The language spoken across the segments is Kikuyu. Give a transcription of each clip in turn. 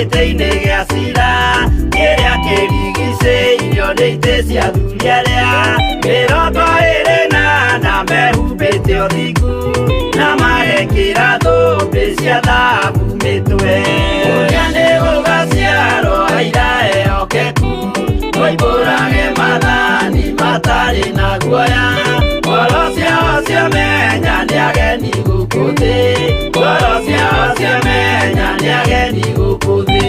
Gĩtĩ-inĩ gĩa cira kĩrĩa kĩrigicĩirio nĩ itĩ cia athuri arĩa 24 mehumbĩte ũthingu na magekĩra thũmbĩ cia thahabu mĩtwe. Ũrĩa nĩ gũgaciarwo aira ehokeku, moimbũrage maathani matarĩ na guoya. Ngoro ciao ciamenya nĩ ageni gũkũ thĩ, ngoro ciao ciamenya nĩ ageni gũkũ thĩ.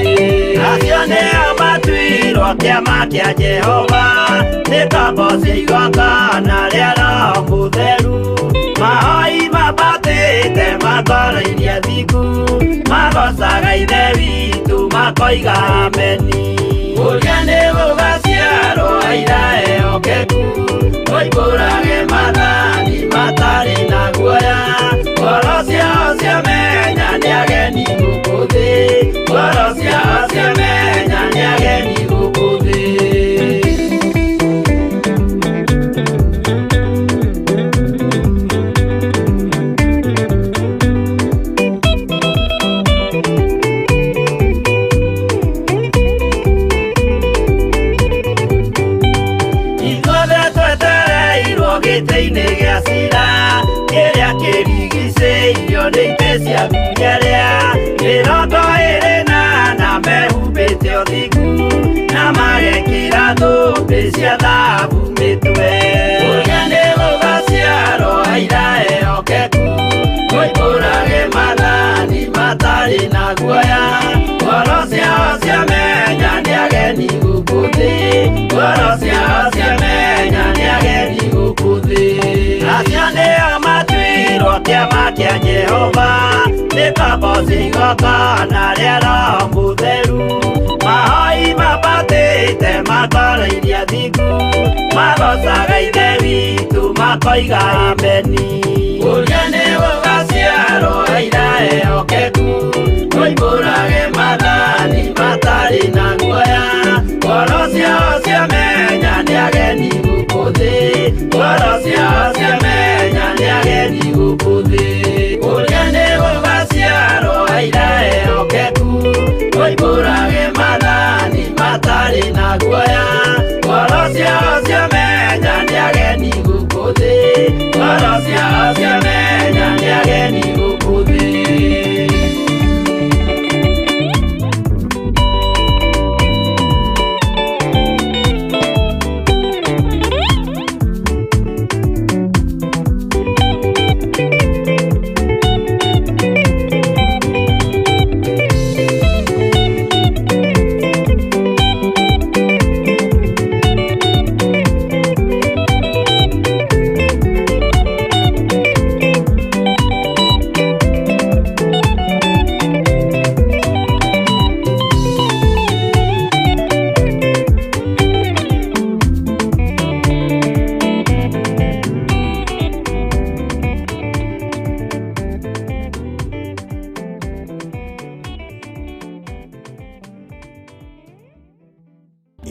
Acio nĩo matuirwo kĩama kĩa Jehova, nĩ ngombo cia igongona rĩa Roho Mũtheru. Mahoi mambatĩte makoroirie thingu, magocaga Ithe witũ makoiga ameni. Ũrĩa nĩ gũgaciarwo aira ehokeku, moimbũrage maathani matarĩ na guoya. Ngoro ciao ciamenya nĩ ageni gũkũ thĩ, ngoro ciao ciamenya nĩ ageni gũkũ thĩ. Ithuothe twetereirwo gĩtĩ-inĩ gĩa cira kĩrĩa kĩrigicĩirio nĩ itĩ cia athuri arĩa 24 mehumbĩte ũthingu na magekĩra thũmbĩ cia thahabu mĩtwe. Ũrĩa nĩ gũgaciarwo aira ehokeku, moimbũrage maathani matarĩ na guoya. Ngoro ciao ciamenya nĩ ageni gũkũ thĩ, ngoro ciao ciamenya nĩ ageni gũkũ thĩ. Acio nĩo matuirwo kĩama kĩa Jehova, nĩ ngombo cia igongona rĩa Roho Mũtheru. Mahoi mambatĩte makoroirie thingu, magocaga Ithe witũ makoiga ameni. Ũrĩa nĩ gũgaciarwo aira ehokeku, moimbũrage maathani matarĩ na guoya. Ngoro ciao ciamenya nĩ ageni gũkũ thĩ, ngoro ciao ciamenya nĩ ageni gũkũ thĩ. Ũrĩa nĩ gũgaciarwo aira ehokeku, moimbũrage maathani matarĩ na guoya. Ngoro ciao ciamenya nĩ ageni gũkũ thĩ, ngoro ciao ciamenya nĩ ageni gũkũ thĩ.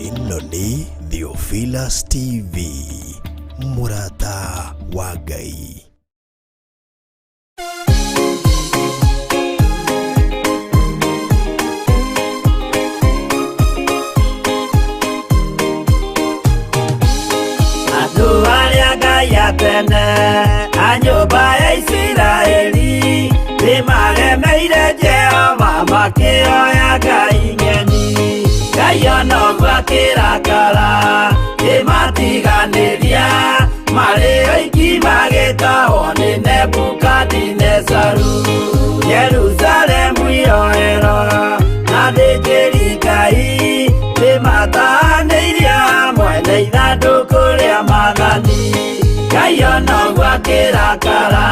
Ĩno nĩ Theophilus TV, mũrata wa Ngai. Andũ arĩa Ngai a tene a nyũmba ya Isiraeli nĩmaremeire Jehova makĩoya ngai ng'eni. Ngai ona ũguo akĩrakara kĩmatiganĩria, marĩ oiki magĩtahwo nĩ Nebukadinezaru. Jerusalemu iroero na athĩnjĩri Ngai nĩmatahanĩirie hamwe na ithandũkũ rĩa maathani. Ngai ona ũguo akĩrakara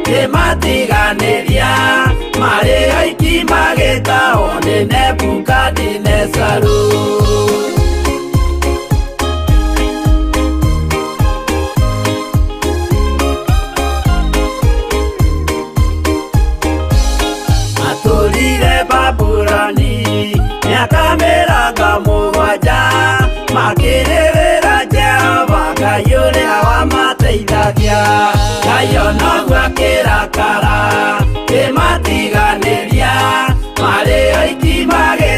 kĩmatiganĩria, marĩ oiki magĩtahwo nĩ Nebukadinezaru. Matũrire Babuloni mĩaka 70, makĩrĩrĩra Jehova Ngai ũrĩa wamateithagia. Ngai ona ũguo akĩrakara kĩmatiganĩria, marĩ oiki magĩtahwo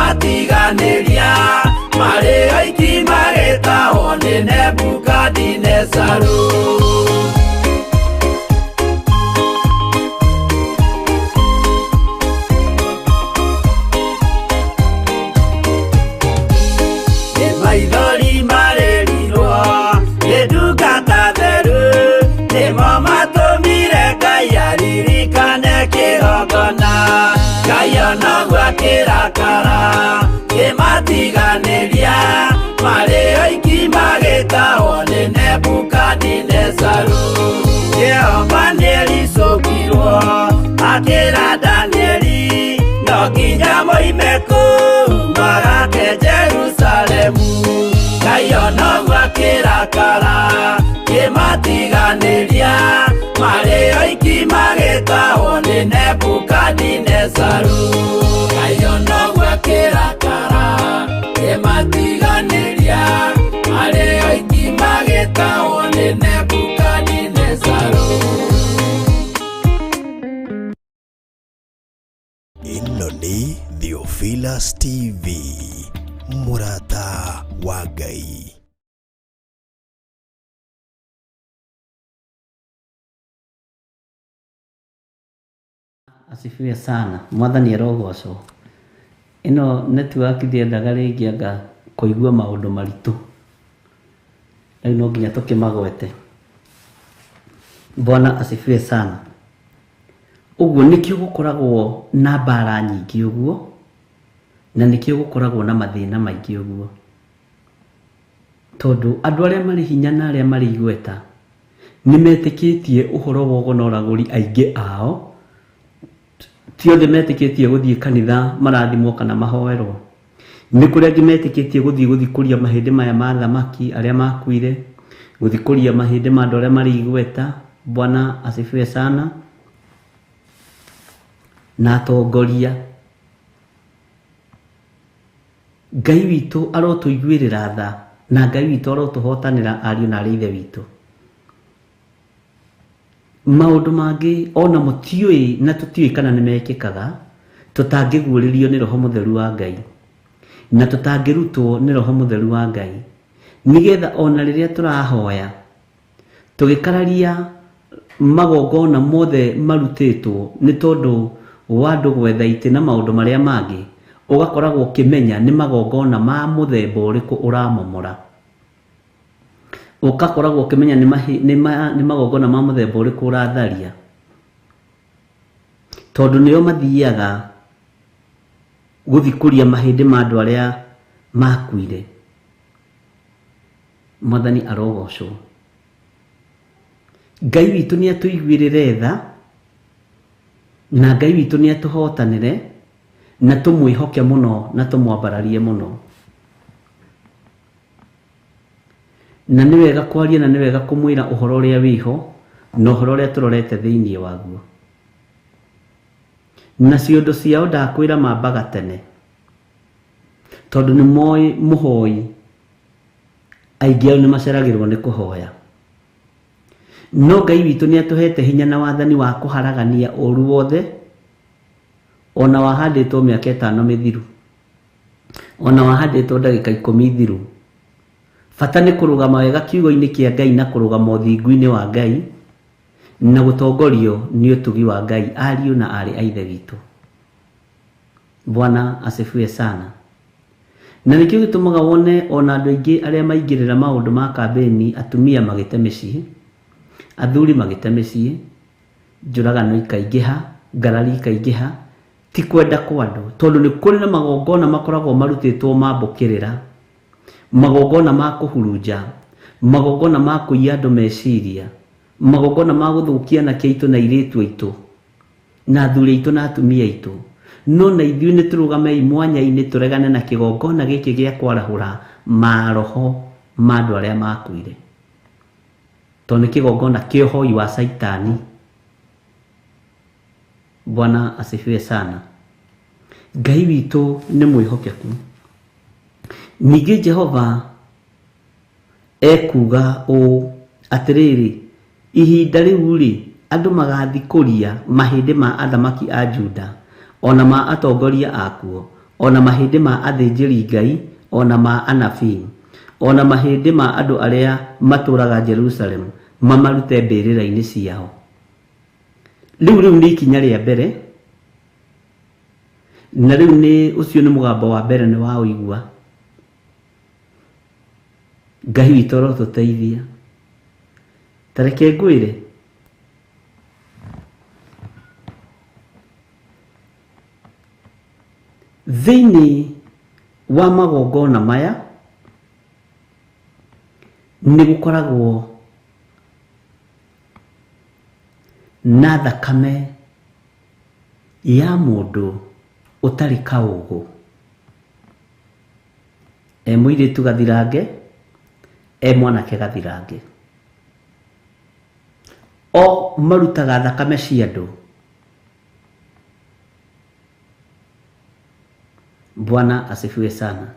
Kĩmatiganĩria marĩ oiki magĩtahwo nĩ Nebukadinezaru. Maithori marĩrirwo nĩ ndungata theru, nĩmo matũmire Ngai aririkane kĩgongona. Ngai onoguo akĩrakara kĩmatiganĩria marĩ oiki magĩtahwo nĩ Nebukadinezaru. Jehova nĩericũkirwo akĩra Danieli, no nginya moime kũu magake Jerusalemu. Ngai onoguo akĩrakara kĩmatiganĩria marĩ oiki magĩtahwo nĩ Nebukadinezaru. Ngai onoguo akĩrakara kĩmatiganĩria marĩ oiki magĩtahwo nĩ Nebukadinezaru. Ĩno nĩ Theophilus TV, mũrata wa Ngai. Asifiwe sana. Mwathani arogocwo. Ĩno network ndĩendaga rĩngĩ anga kũigua maũndũ maritũ. Rĩu no nginya tũkĩmagwete. Bwana asifiwe sana. Ũguo nĩkĩo gũkoragwo na mbara nyingĩ ũguo, na nĩkĩo gũkoragwo na mathĩna maingĩ ũguo. Tondũ andũ arĩa marĩ hinya na arĩa marĩ igweta nĩ metĩkĩtie ũhoro wa ũgo na ũragũri aingĩ ao. Ti othe metĩkĩtie gũthiĩ kanitha marathimwo kana mahoerwo. Nĩ kũrĩ angĩ metĩkĩtie gũthiĩ gũthikũria mahĩndĩ maya ma thamaki arĩa makuire, gũthikũria mahĩndĩ ma andũ arĩa marĩ igweta. Bwana asifiwe sana. Na atongoria. Ngai witũ arotũiguĩrĩra tha, na Ngai witũ arotũhotanĩra ariũ na arĩ ithe witũ. Maũndũ mangĩ ona mũtiũĩ na tũtiũĩ kana nĩ mekĩkaga, tũtangĩguũrĩrio nĩ Roho Mũtheru wa Ngai, na tũtangĩrutwo nĩ Roho Mũtheru wa Ngai, nĩgetha ona rĩrĩa tũrahoya tũgĩkararia magongona mothe marutĩtwo nĩ tondũ wa andũ gwetha itĩ na maũndũ marĩa mangĩ, ũgakoragwo ũkĩmenya nĩ magongona ma mũthemba ũrĩkũ ũramomora. Ũgakoragwo ũkĩmenya nĩ magongona ma mũthemba ũrĩkũ ũratharia, tondũ nĩo mathiaga gũthikũria mahĩndĩ ma andũ arĩa makuire. Mwathani arogocwo. Ngai witũ nĩ atũiguĩrĩre tha, na Ngai witũ nĩ atũhotanĩre, na tũmwĩhoke mũno na tũmwambararie mũno. Na nĩ wega kwaria na nĩ wega kũmwĩra ũhoro ũrĩa wĩho na ũhoro ũrĩa tũrorete thĩinĩ waguo. Na ciondo ciao ndakwĩra mambaga tene, tondũ nĩ moĩ mũhoi aingĩ ao nĩ maceragĩrwo nĩ kũhoya. No Ngai witũ nĩ atũhete hinya na wathani wa kũharagania ũru wothe, ona wahandĩtwo mĩaka 5 mĩthiru, ona wahandĩtwo ndagĩka 10 thiru. Bata nĩ kũrũgama wega kiugo-inĩ kĩa Ngai na kũrũgama ũthingu-inĩ wa Ngai na gũtongorio nĩ ũtugi wa Ngai, ariũ na aarĩ a ithe witũ. Bwana asifiwe sana. Na nĩkĩo gĩtũmaga wone ona andũ aingĩ arĩa maingĩrĩra maũndũ ma kambĩni, atumia magĩte mĩciĩ, athuri magĩte mĩciĩ, njũragano ikaingĩha, ngarari ikaingĩha, ti kwenda kwa andũ, tondũ nĩ kũrĩ na magongona makoragwo marutĩtwo ma mbũkĩrĩra, magongona ma kũhurunja, magongona ma kũiya andũ meciria, magongona ma gũthũkia anake aitũ na airĩtu aitũ, na athuri aitũ na atumia aitũ. No na ithuĩ nĩ tũrũgamei mwanya-inĩ tũregane na kĩgongona gĩkĩ gĩa kwarahũra maroho ma andũ arĩa makuire, tondũ nĩ kĩgongona kĩa ũhoi wa Caitani. Bwana asifiwe sana. Ngai witũ nĩ mwĩhokeku. Ningĩ Jehova ekuga ũũ atĩrĩrĩ, ihinda rĩu rĩ, andũ magathikũria mahĩndĩ ma athamaki a Juda ona ma atongoria akuo, ona mahĩndĩ ma athĩnjĩri-Ngai, ona ma anabii, ona mahĩndĩ ma andũ arĩa matũũraga Jerusalemu, mamarute mbĩrĩra-inĩ ciao. Rĩu nĩ ikinya rĩa mbere, na rĩu nĩ ũcio nĩ mũgambo wa mbere nĩ wa ũigua. Ngai witũ arotũteithia. Ta reke ngwĩre, thĩinĩ wa magongona maya nĩ gũkoragwo na thakame ya mũndũ ũtarĩ kaũgũ, e mũirĩtu gathirange, e mwanake gathirange. O marutaga thakame cia andũ. Bwana asifiwe sana.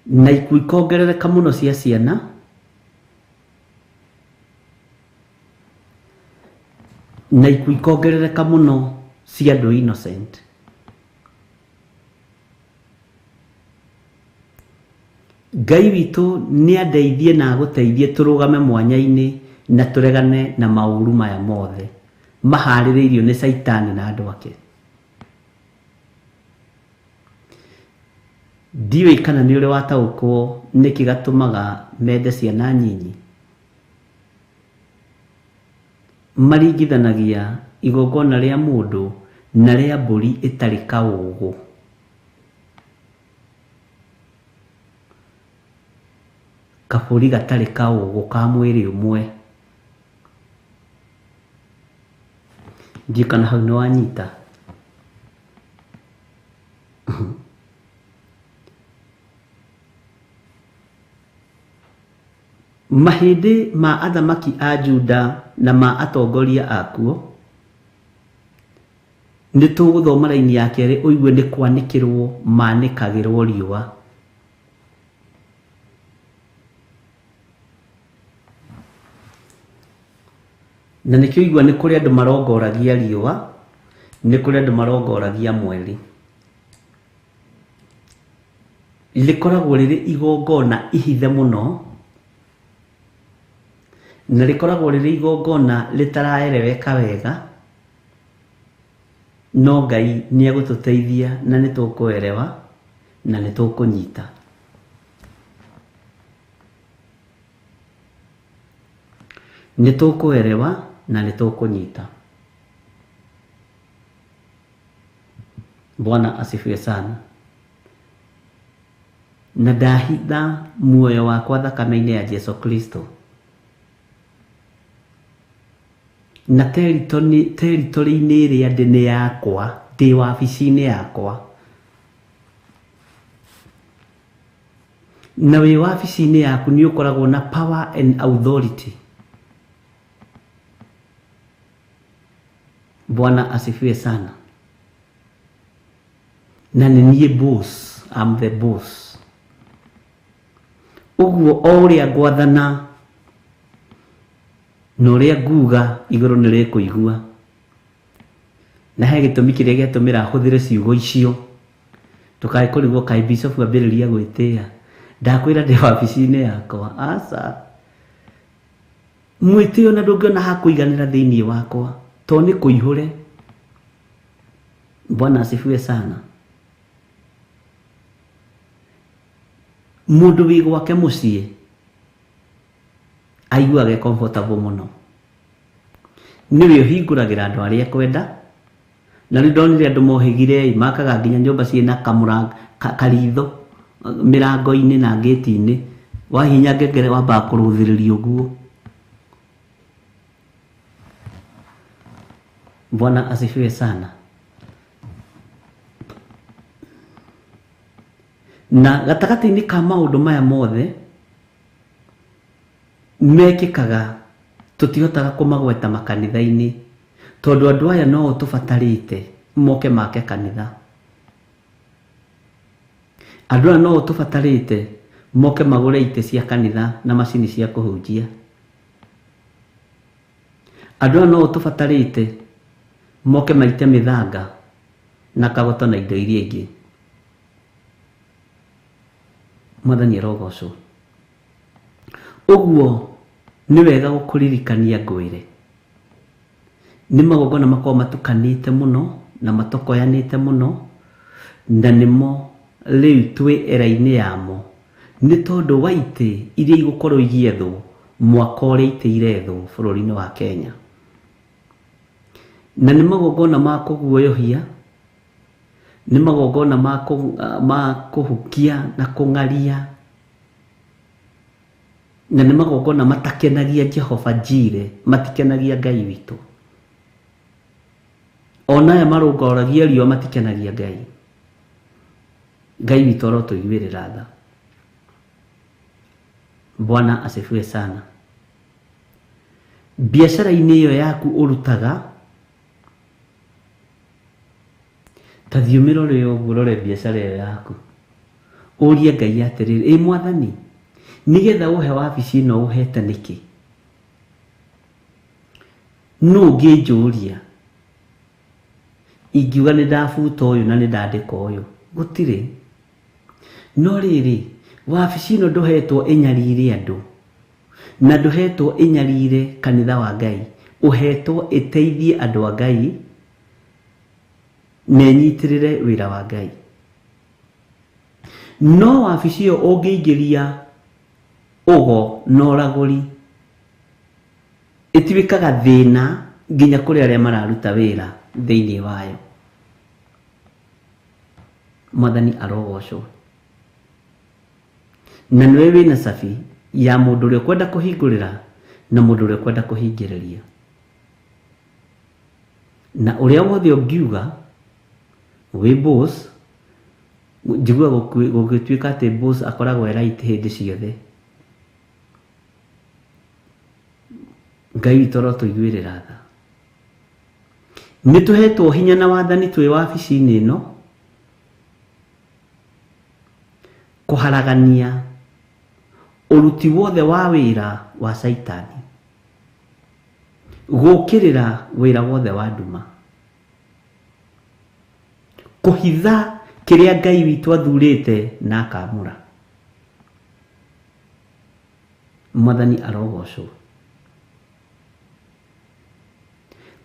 Na ikuũ ikongerereka mũno cia ciana, na ikuũ ikongerereka mũno cia andũ innocent. Ngai witũ nĩ andeithie na agũteithie tũrũgame mwanya-inĩ na tũregane na maũru maya mothe maharĩrĩirio nĩ Caitani na andũ ake. Ndiũĩ kana nĩ ũrĩ wataũkwo nĩkĩ gatũmaga mende ciana nyinyi. Maringithanagia igongona rĩa mũndũ na rĩa mbũri ĩtarĩ kaũgũ. Kabũri gatarĩ kaũgũ ka mwĩrĩ ũmwe. Ndiũĩ kana hau nĩ wanyita. Mahĩndĩ ma athamaki a Juda na ma atongoria akuo, nĩ tũgũthoma raini ya kerĩ ũigue nĩ kwanĩkĩrwo manĩkagĩrwo riũa. Na nĩkĩo igua nĩ kũrĩ andũ marongoragia riũa, nĩ kũrĩ andũ marongoragia mweri. Rĩkoragwo rĩrĩ igongona ihithe mũno, na rĩkoragwo rĩrĩ igongona rĩtaraereweka wega, no Ngai nĩ egũtũteithia na nĩ tũkũerewa na nĩ tũkũnyita. Nĩ tũkũerewa na nĩ tũkũnyita. Bwana asifiwe sana. Na ndahitha muoyo wakwa thakame-inĩ ya Jesu Kristo. Na territory-inĩ ĩrĩa ndĩ nĩ yakwa, ndĩ wabici-inĩ yakwa. Na wĩ wabici-inĩ yaku nĩ ũkoragwo na power and authority. Bwana asifiwe sana. Na nĩ niĩ boss, I'm the boss. Ũguo o ũrĩa ngwathana na ũrĩa nguga igũrũ nĩ rĩkũigua. Na he gĩtũmi kĩrĩa gĩatũmĩra hũthĩre ciugo icio, ndũkae kũrigwo kaĩ bishop ambĩrĩria gwĩtĩa. Ndakwĩra ndĩ wabici-inĩ yakwa, aca. Mwĩtĩo na ndũngĩona ha kũiganĩra thĩinĩ wakwa, to nĩ kũihũre. Bwana asifiwe sana. Mũndũ wĩ gwake mũciĩ aiguaga e comfortable mũno. Nĩwe ũhingũragĩra andũ arĩa ekwenda. Na rĩu ndonire andũ mohĩgire makaga nginya nyũmba ciĩna karitho mĩrango-inĩ na ngĩti-inĩ. Wahihinya ngengere wambaga kũrũthĩrĩria ũguo. Bwana asifiwe sana. Na gatagatĩ-inĩ ka maũndũ maya mothe mekĩkaga tũtihotaga kũmagweta makanitha-inĩ, tondũ andũ aya no tũbatarĩte moke make kanitha. Andũ aya no tũbatarĩte moke magũre itĩ cia kanitha na macini cia kũhunjia. Andũ aya no tũbatarĩte moke maite mĩthanga Na kagoto na indo iria ingĩ. Mwathani arogocwo. Ũguo nĩ wega gũkũririkania ngwĩre nĩ magongona makoragwo matukanĩte mũno na matokoyanĩte mũno, na nĩmo rĩu twĩ era-inĩ yamo, nĩ tondũ wa itĩ iria igũkorwo igĩethwo mwaka ũrĩa itĩ irethwo bũrũri-inĩ wa Kenya. Na nĩ magongona ma kũguoyohia, nĩ magongona ma kũhukia na kũng'aria, na nĩ magongona matakenagia Jehova Jire, matikenagia Ngai witũ. Ona aya marũngoragia riũa matikenagia Ngai. Ngai witũ arotũiguĩrĩra tha. Bwana asifiwe sana. Biacara-inĩ ĩyo yaku ũrutaga, ta thiĩ ũmĩrore ũguo, ũrore biacara ĩyo yaku, ũrie Ngai atĩrĩrĩ, ĩ Mwathani, nĩgetha ũhe wabici ĩno ũhete nĩkĩ? Nũ ũngĩnjũria? Ingiuga nĩ ndabuta ũyũ na nĩ ndandĩka ũyũ, gũtirĩ. No rĩrĩ, wabici ĩno ndũhetwo ĩnyarire andũ, na ndũhetwo ĩnyarire kanitha wa Ngai, ũhetwo ĩteithie andũ a Ngai na ĩnyitĩrĩre wĩra wa Ngai. No wabici ĩyo ũngĩingĩria ũgo na ũragũri, ĩtuĩkaga thĩna nginya kũrĩ arĩa mararuta wĩra thĩinĩ wayo. Mwathani arogocwo. Na nĩwe wĩna cabi ya mũndũ ũrĩa ũkwenda kũhingũrĩra na mũndũ ũrĩa ũkwenda kũhingĩrĩria. Na ũrĩa wothe ũngiuga wĩ boss, njiguaga gũgĩtuĩka atĩ boss akoragwo e right hĩndĩ ciothe. Ngai witũ arotũiguĩrĩra tha. Nĩ tũhetwo hinya na wathani twĩ wabici-inĩ ĩno kũharagania ũruti wothe wa wĩra wa Caitani, gũkĩrĩra wĩra wothe wa nduma, kũhitha kĩrĩa Ngai witũ athurĩte na akamũra. Mwathani arogocwo.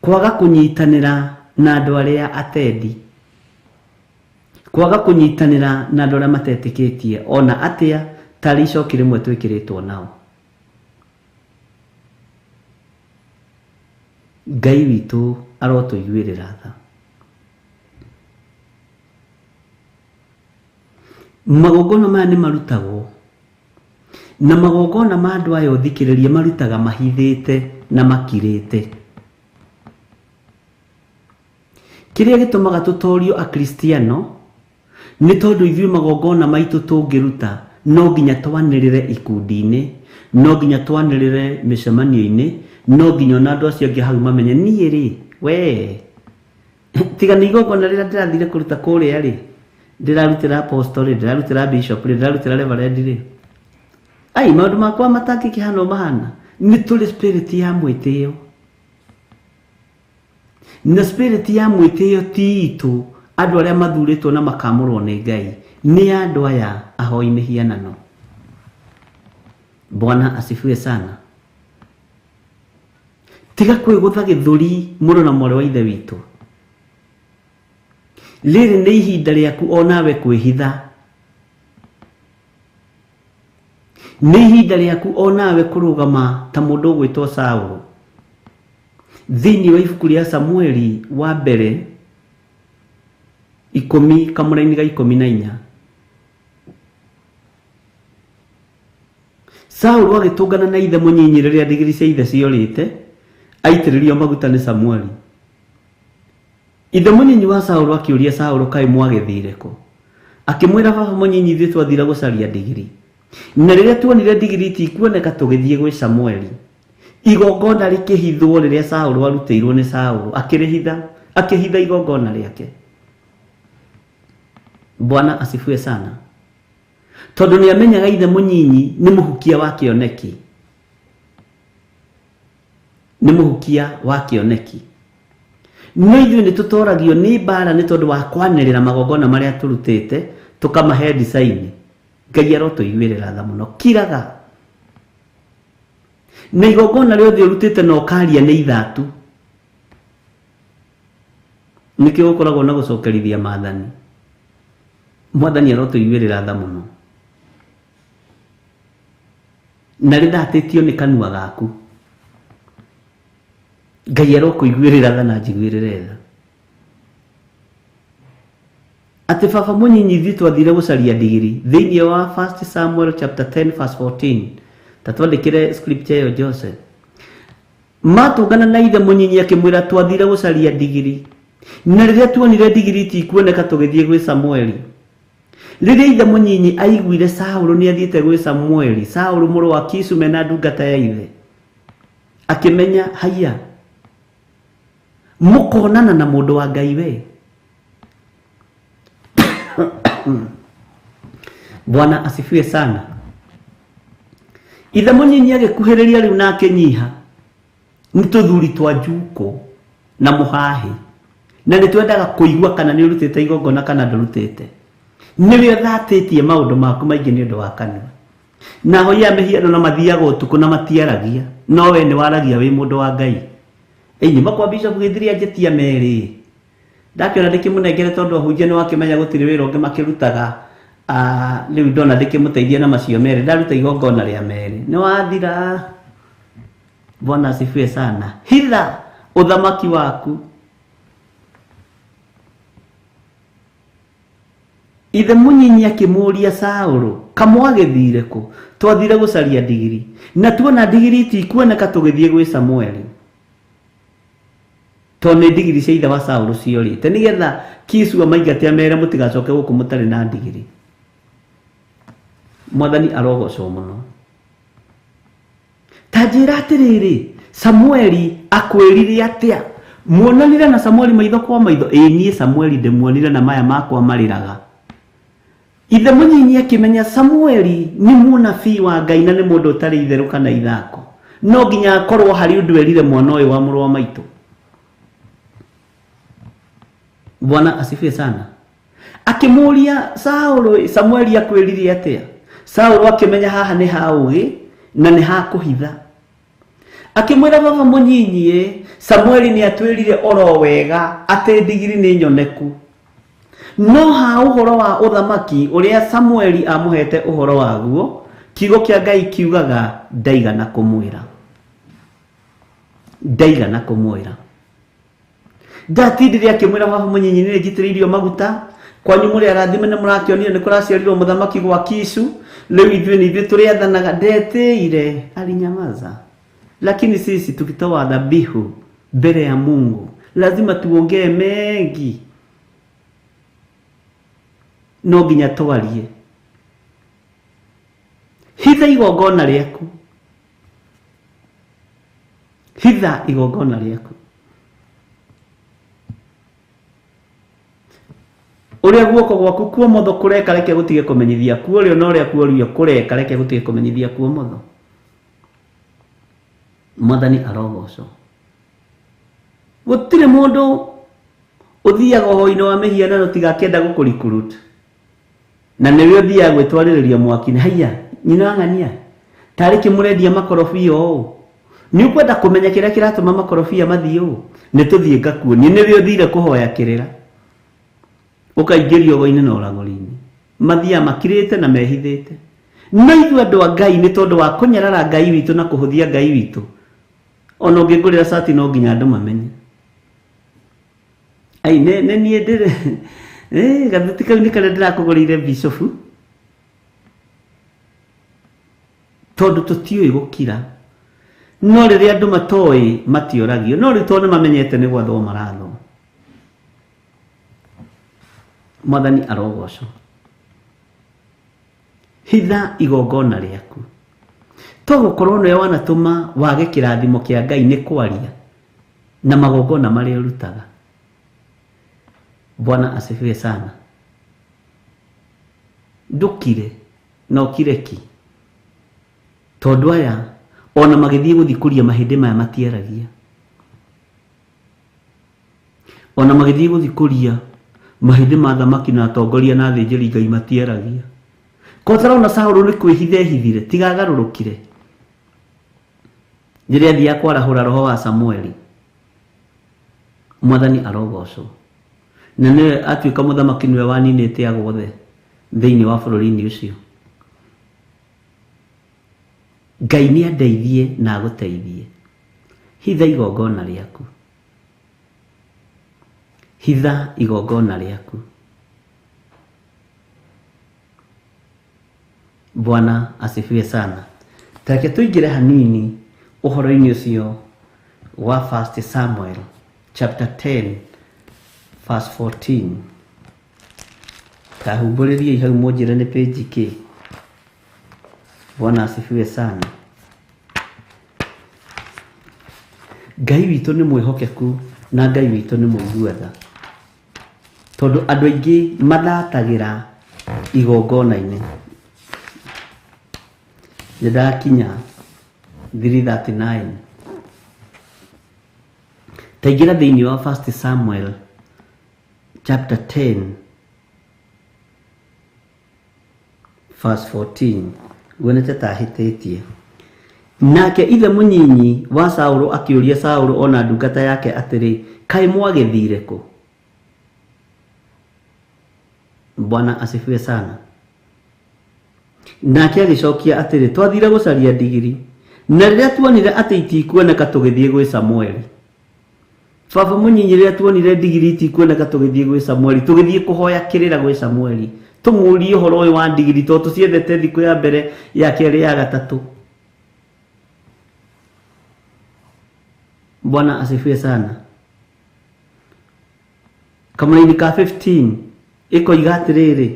Kwaga kũnyitanĩra na andũ arĩa atendi, kwaga kũnyitanĩra na andũ arĩa matetĩkĩtie ona atĩa, tarĩ icoki rĩmwe twĩkĩrĩtwo nao. Ngai witũ arotũiguĩrĩra tha. Magongona maya nĩ marutagwo, na magongona ma andũ aya ũthikĩrĩrie marutaga mahithĩte na makirĩte. Kĩrĩa gĩtũmaga tũtorio Akristiano nĩ tondũ ithuĩ magongona maitũ tũngĩruta no nginya twanĩrĩre ikundi-inĩ, no nginya twanĩrĩre mĩcemanio-inĩ, no nginya ona andũ acio angĩ hau mamenye niĩ rĩ, we tiga nĩ igongona rĩrĩa ndĩrathire kũruta kũrĩa rĩ, ndĩrarutĩra apostle rĩ, ndĩrarutĩra bishop rĩ, ndĩrarutĩra reverend rĩ, ai maũndũ makwa matangĩkĩhana mahana. Nĩ tũrĩ spirit ya mwĩtĩo, na spirit ya mwĩtĩo ti itũ andũ arĩa mathurĩtwo na makamũrwo nĩ Ngai, nĩ andũ aya ahoi mĩhianano. Bwana asifiwe sana. Tiga kwĩgũtha gĩthũri mũrũ na mwarĩ wa ithe witũ. Rĩrĩ nĩ ihinda rĩaku onawe kwĩhitha. Nĩ ihinda rĩaku onawe kũrũgama ta mũndũ ũgwĩtwo Saũlũ. Thĩinĩ wa ibuku rĩa Samueli wa mbere 10 kamũraini ga 14, Saũlũ agĩtũngana na ithe mũnyinyi rĩrĩa ndigiri cia ithe ciorĩte, aitĩrĩrio maguta nĩ Samueli. Ithe mũnyinyi wa Saũlũ akĩũria Saũlũ, kaĩ mwagĩthire kũ? Akĩmwĩra, baba mũnyinyi, ithuĩ twathire gũcaria ndigiri, na rĩrĩa tuonire ndigiri itikuoneka tũgĩthiĩ gwĩ Samueli. Igongona rĩkĩhithwo rĩrĩa Saũlũ arutĩirwo nĩ Saũlũ, akĩrĩhitha, akĩhitha igongona rĩake. Bwana asifiwe sana. Tondũ nĩ amenyaga ithe mũnyinyi nĩ mũhukia wa kĩoneki, nĩ mũhukia wa kĩoneki. No ithuĩ nĩ tũtoragio nĩ mbara nĩ tondũ wa kwanĩrĩra magongona marĩa tũrutĩte tũkamahe design. Ngai arotũiguĩrĩra tha mũno. Kiraga. Na igongona rĩothe ũrutĩte na ũkaria nĩ ithatu. Nĩkĩo gũkoragwo na gũcokerithia maathani. Mwathani arotũiguĩrĩra tha mũno. Na rĩthatĩtio nĩ kanua gaku. Ngai arokũiguĩrĩra tha na njiguĩrĩre tha. Atĩ baba mũnyinyi ithuĩ twathire gũcaria ndigiri thĩinĩ wa 1 Samuel chapter 10 verse 14. Ta twandĩkĩre scripture ĩyo Joseph. Matũngana na ithe mũnyinyi akĩmwĩra twathire gũcaria ndigiri. Na rĩrĩa tuonire ndigiri itikuoneka tũgĩthiĩ gwĩ Samueli. Rĩrĩa ithe mũnyinyi aiguire Saũlũ nĩ athiĩte gwĩ Samueli, Saũlũ mũrũ wa Kishu mena ndungata ya ithe, akĩmenya haiya, mũkonana na mũndũ wa Ngai we. Bwana asifiwe sana. Ithe mũnyinyi agĩkuhĩrĩria rĩu na akĩnyiha, nĩ tũthuri twa njuko na mũhahĩ, na nĩ twendaga kũigua kana nĩ ũrutĩte igongona kana ndũrutĩte. Nĩwe ũthatĩtie maũndũ maku maingĩ nĩ ũndũ wa kanua. Na ahoi a mĩhianano na mathiaga ũtukũ na matiaragia, no we nĩ waragia wĩ mũndũ wa Ngai. Ĩ nyuma kwa Bishop Gĩthiri anjĩtia merĩ. Ndakĩona ndĩkĩmũnengere tondũ ahunjia nĩ wakĩmenya gũtirĩ wĩra ũngĩ makĩrutaga. Rĩu ndona ndĩkĩmũteithia na macio merĩ, ndaruta igongona rĩa merĩ. Nĩ wathira. Bwana asifiwe sana. Hitha ũthamaki waku. Ithe mũnyinyi akĩmũũria Saũlũ, kamwagĩthire kũ? Twathire gũcaria ndigiri. Na tuona ndigiri itikuoneka tũgĩthiĩ gwĩ Samueli. Tondũ nĩ ndigiri cia ithe wa Saũlũ ciorĩte, nĩgetha Kishu amaingate amere mũtigacoke gũkũ mũtarĩ na ndigiri. Mwathani arogocwo mũno. Ta njĩra atĩrĩrĩ, Samueli akwĩrire atĩa? Muonanire na Samueli maitho kwa maitho? Ĩĩ niĩ Samueli ndĩmuonire na maya makwa marĩraga. Ithe mũnyinyi akĩmenya Samueli nĩ mũnabii wa Ngai na nĩ mũndũ ũtarĩ itherũ kana ithako. No nginya akorwo harĩ ũndũ erire mwana ũyũ wa mũrũ wa maitũ. Bwana asifiwe sana. Akĩmũũria Saũlũ, Samueli akwĩrire atĩa? Saũlũ akĩmenya haha nĩ ha ũgĩ na nĩ ha kũhitha. Akĩmwĩra baba mũnyinyi, Samueli nĩ atwĩrire oro wega atĩ ndigiri nĩ nyoneku. No ha ũhoro wa ũthamaki ũrĩa Samueli amũhete ũhoro waguo, kiugo kĩa Ngai kiugaga ndaigana kũmwĩra. Ndaigana kũmwĩra. Ndatindire akĩmwĩra baba mũnyinyi nĩ njitĩrĩirio maguta, kwanyu mũrĩ arathime nĩ mũrakĩonire nĩ kũraciarirwo mũthamaki gwa Kishu, rĩu ithuĩ nĩ ithuĩ tũrĩathanaga. Ndetĩire, alinyamaza. Lakini sisi tukitoa dhabihu mbele ya Mungu lazima tuongee mengi. No nginya twarie. Hitha igongona rĩaku. Hitha igongona rĩaku. Ũrĩa guoko gwaku kuomotho kũreka reke gũtige kũmenyithia kuo ũrĩo, na ũrĩa kuorio kũreka reke gũtige kũmenyithia kuomotho. Mwathani arogocwo. Gũtirĩ mũndũ ũthiaga ũhoi-inĩ wa mĩhianano tiga akĩenda gũkũrecruit. Na nĩwe ũthiaga gwĩtwarĩrĩria mwaki-inĩ. Haiya, nyina wa ng'ania, tarĩ kĩ mũrendia makorobia ũũ? Nĩ ũkwenda kũmenya kĩrĩa kĩratũma makorobia mathiĩ ũũ? Nĩ tũthiĩ ngakuonie. Nĩwe ũthire kũhoya kĩrĩra. Ũkaingĩrio ũgo-inĩ na ũragũri-inĩ. Mathiaga makirĩte na mehithĩte. No ithuĩ andũ a Ngai nĩ tondũ wa kũnyarara Ngai witũ na kũhũthia Ngai witũ. Ona ũngĩngũrĩra cati no nginya andũ mamenye. Ai, nĩ niĩ ndĩrĩ gathuti kau nĩ karĩa ndĩrakũgũrĩire bishofu. Tondũ tũtiũĩ gũkira. No rĩrĩa andũ matoĩ matioragio. No rĩu tondũ nĩ mamenyete nĩ gwathwo marathwo. Mwathani arogocwo. Hitha igongona rĩaku. To gũkorwo nĩwe wanatũma wage kĩrathimo kĩa Ngai nĩ kwaria na magongona marĩa ũrutaga. Bwana asifiwe sana. Ndũkire na ũkire ki. Tondũ aya ona magĩthiĩ gũthikũria mahĩndĩ maya matiaragia. Ona magĩthiĩ gũthikũria mahĩndĩ ma thamaki na atongoria na athĩnjĩri Ngai matiaragia. Ko ũtarona Saũlũ nĩ kwĩhitha ehithire tiga agarũrũkire rĩrĩa athiaga kwarahũra roho wa Samueli. Mwathani arogocwo. Na nĩwe atuĩka mũthamaki nĩwe waninĩte agwo othe thĩinĩ wa bũrũri-inĩ ũcio. Ngai nĩ andeithie na agũteithie. Hitha igongona rĩaku. Hitha igongona rĩaku. Bwana asifiwe sana. Tareke tũingĩre hanini ũhoro-inĩ ũcio wa 1 Samuel chapter 10 verse 14. Tahumbũrĩriai hau mũnjĩre nĩ page kĩ. Bwana asifiwe sana. Ngai witũ nĩ mwĩhokeku na Ngai witũ nĩ mũigua tha. Tondũ andũ aingĩ mathatagĩra igongona-inĩ. Nĩ ndakinya 3:39. Taingĩra thĩinĩ wa 1 Samuel chapter 10 verse 14. Nguonete ta hĩtĩtie. Nake ithe mũnyinyi wa Saũlũ akĩũria Saũlũ ona ndungata yake atĩrĩ, kaĩ mwagĩthire kũ? Bwana asifiwe sana. Nake agĩcokia atĩrĩ, twathire gũcaria ndigiri na rĩrĩa tuonire atĩ itikuoneka tũgĩthiĩ gwĩ Samueli. Baba mũnyinyi, rĩrĩa tuonire ndigiri itikuoneka tũgĩthiĩ gwĩ Samueli, tũgĩthiĩ kũhoya kĩrĩra gwĩ Samueli tũmũrie ũhoro ũyũ wa ndigiri tondũ tũciendete thikũ ya mbere, ya kerĩ, ya gatatũ. Bwana asifiwe sana. Kamũraini ka 15 ĩkoiga atĩrĩrĩ,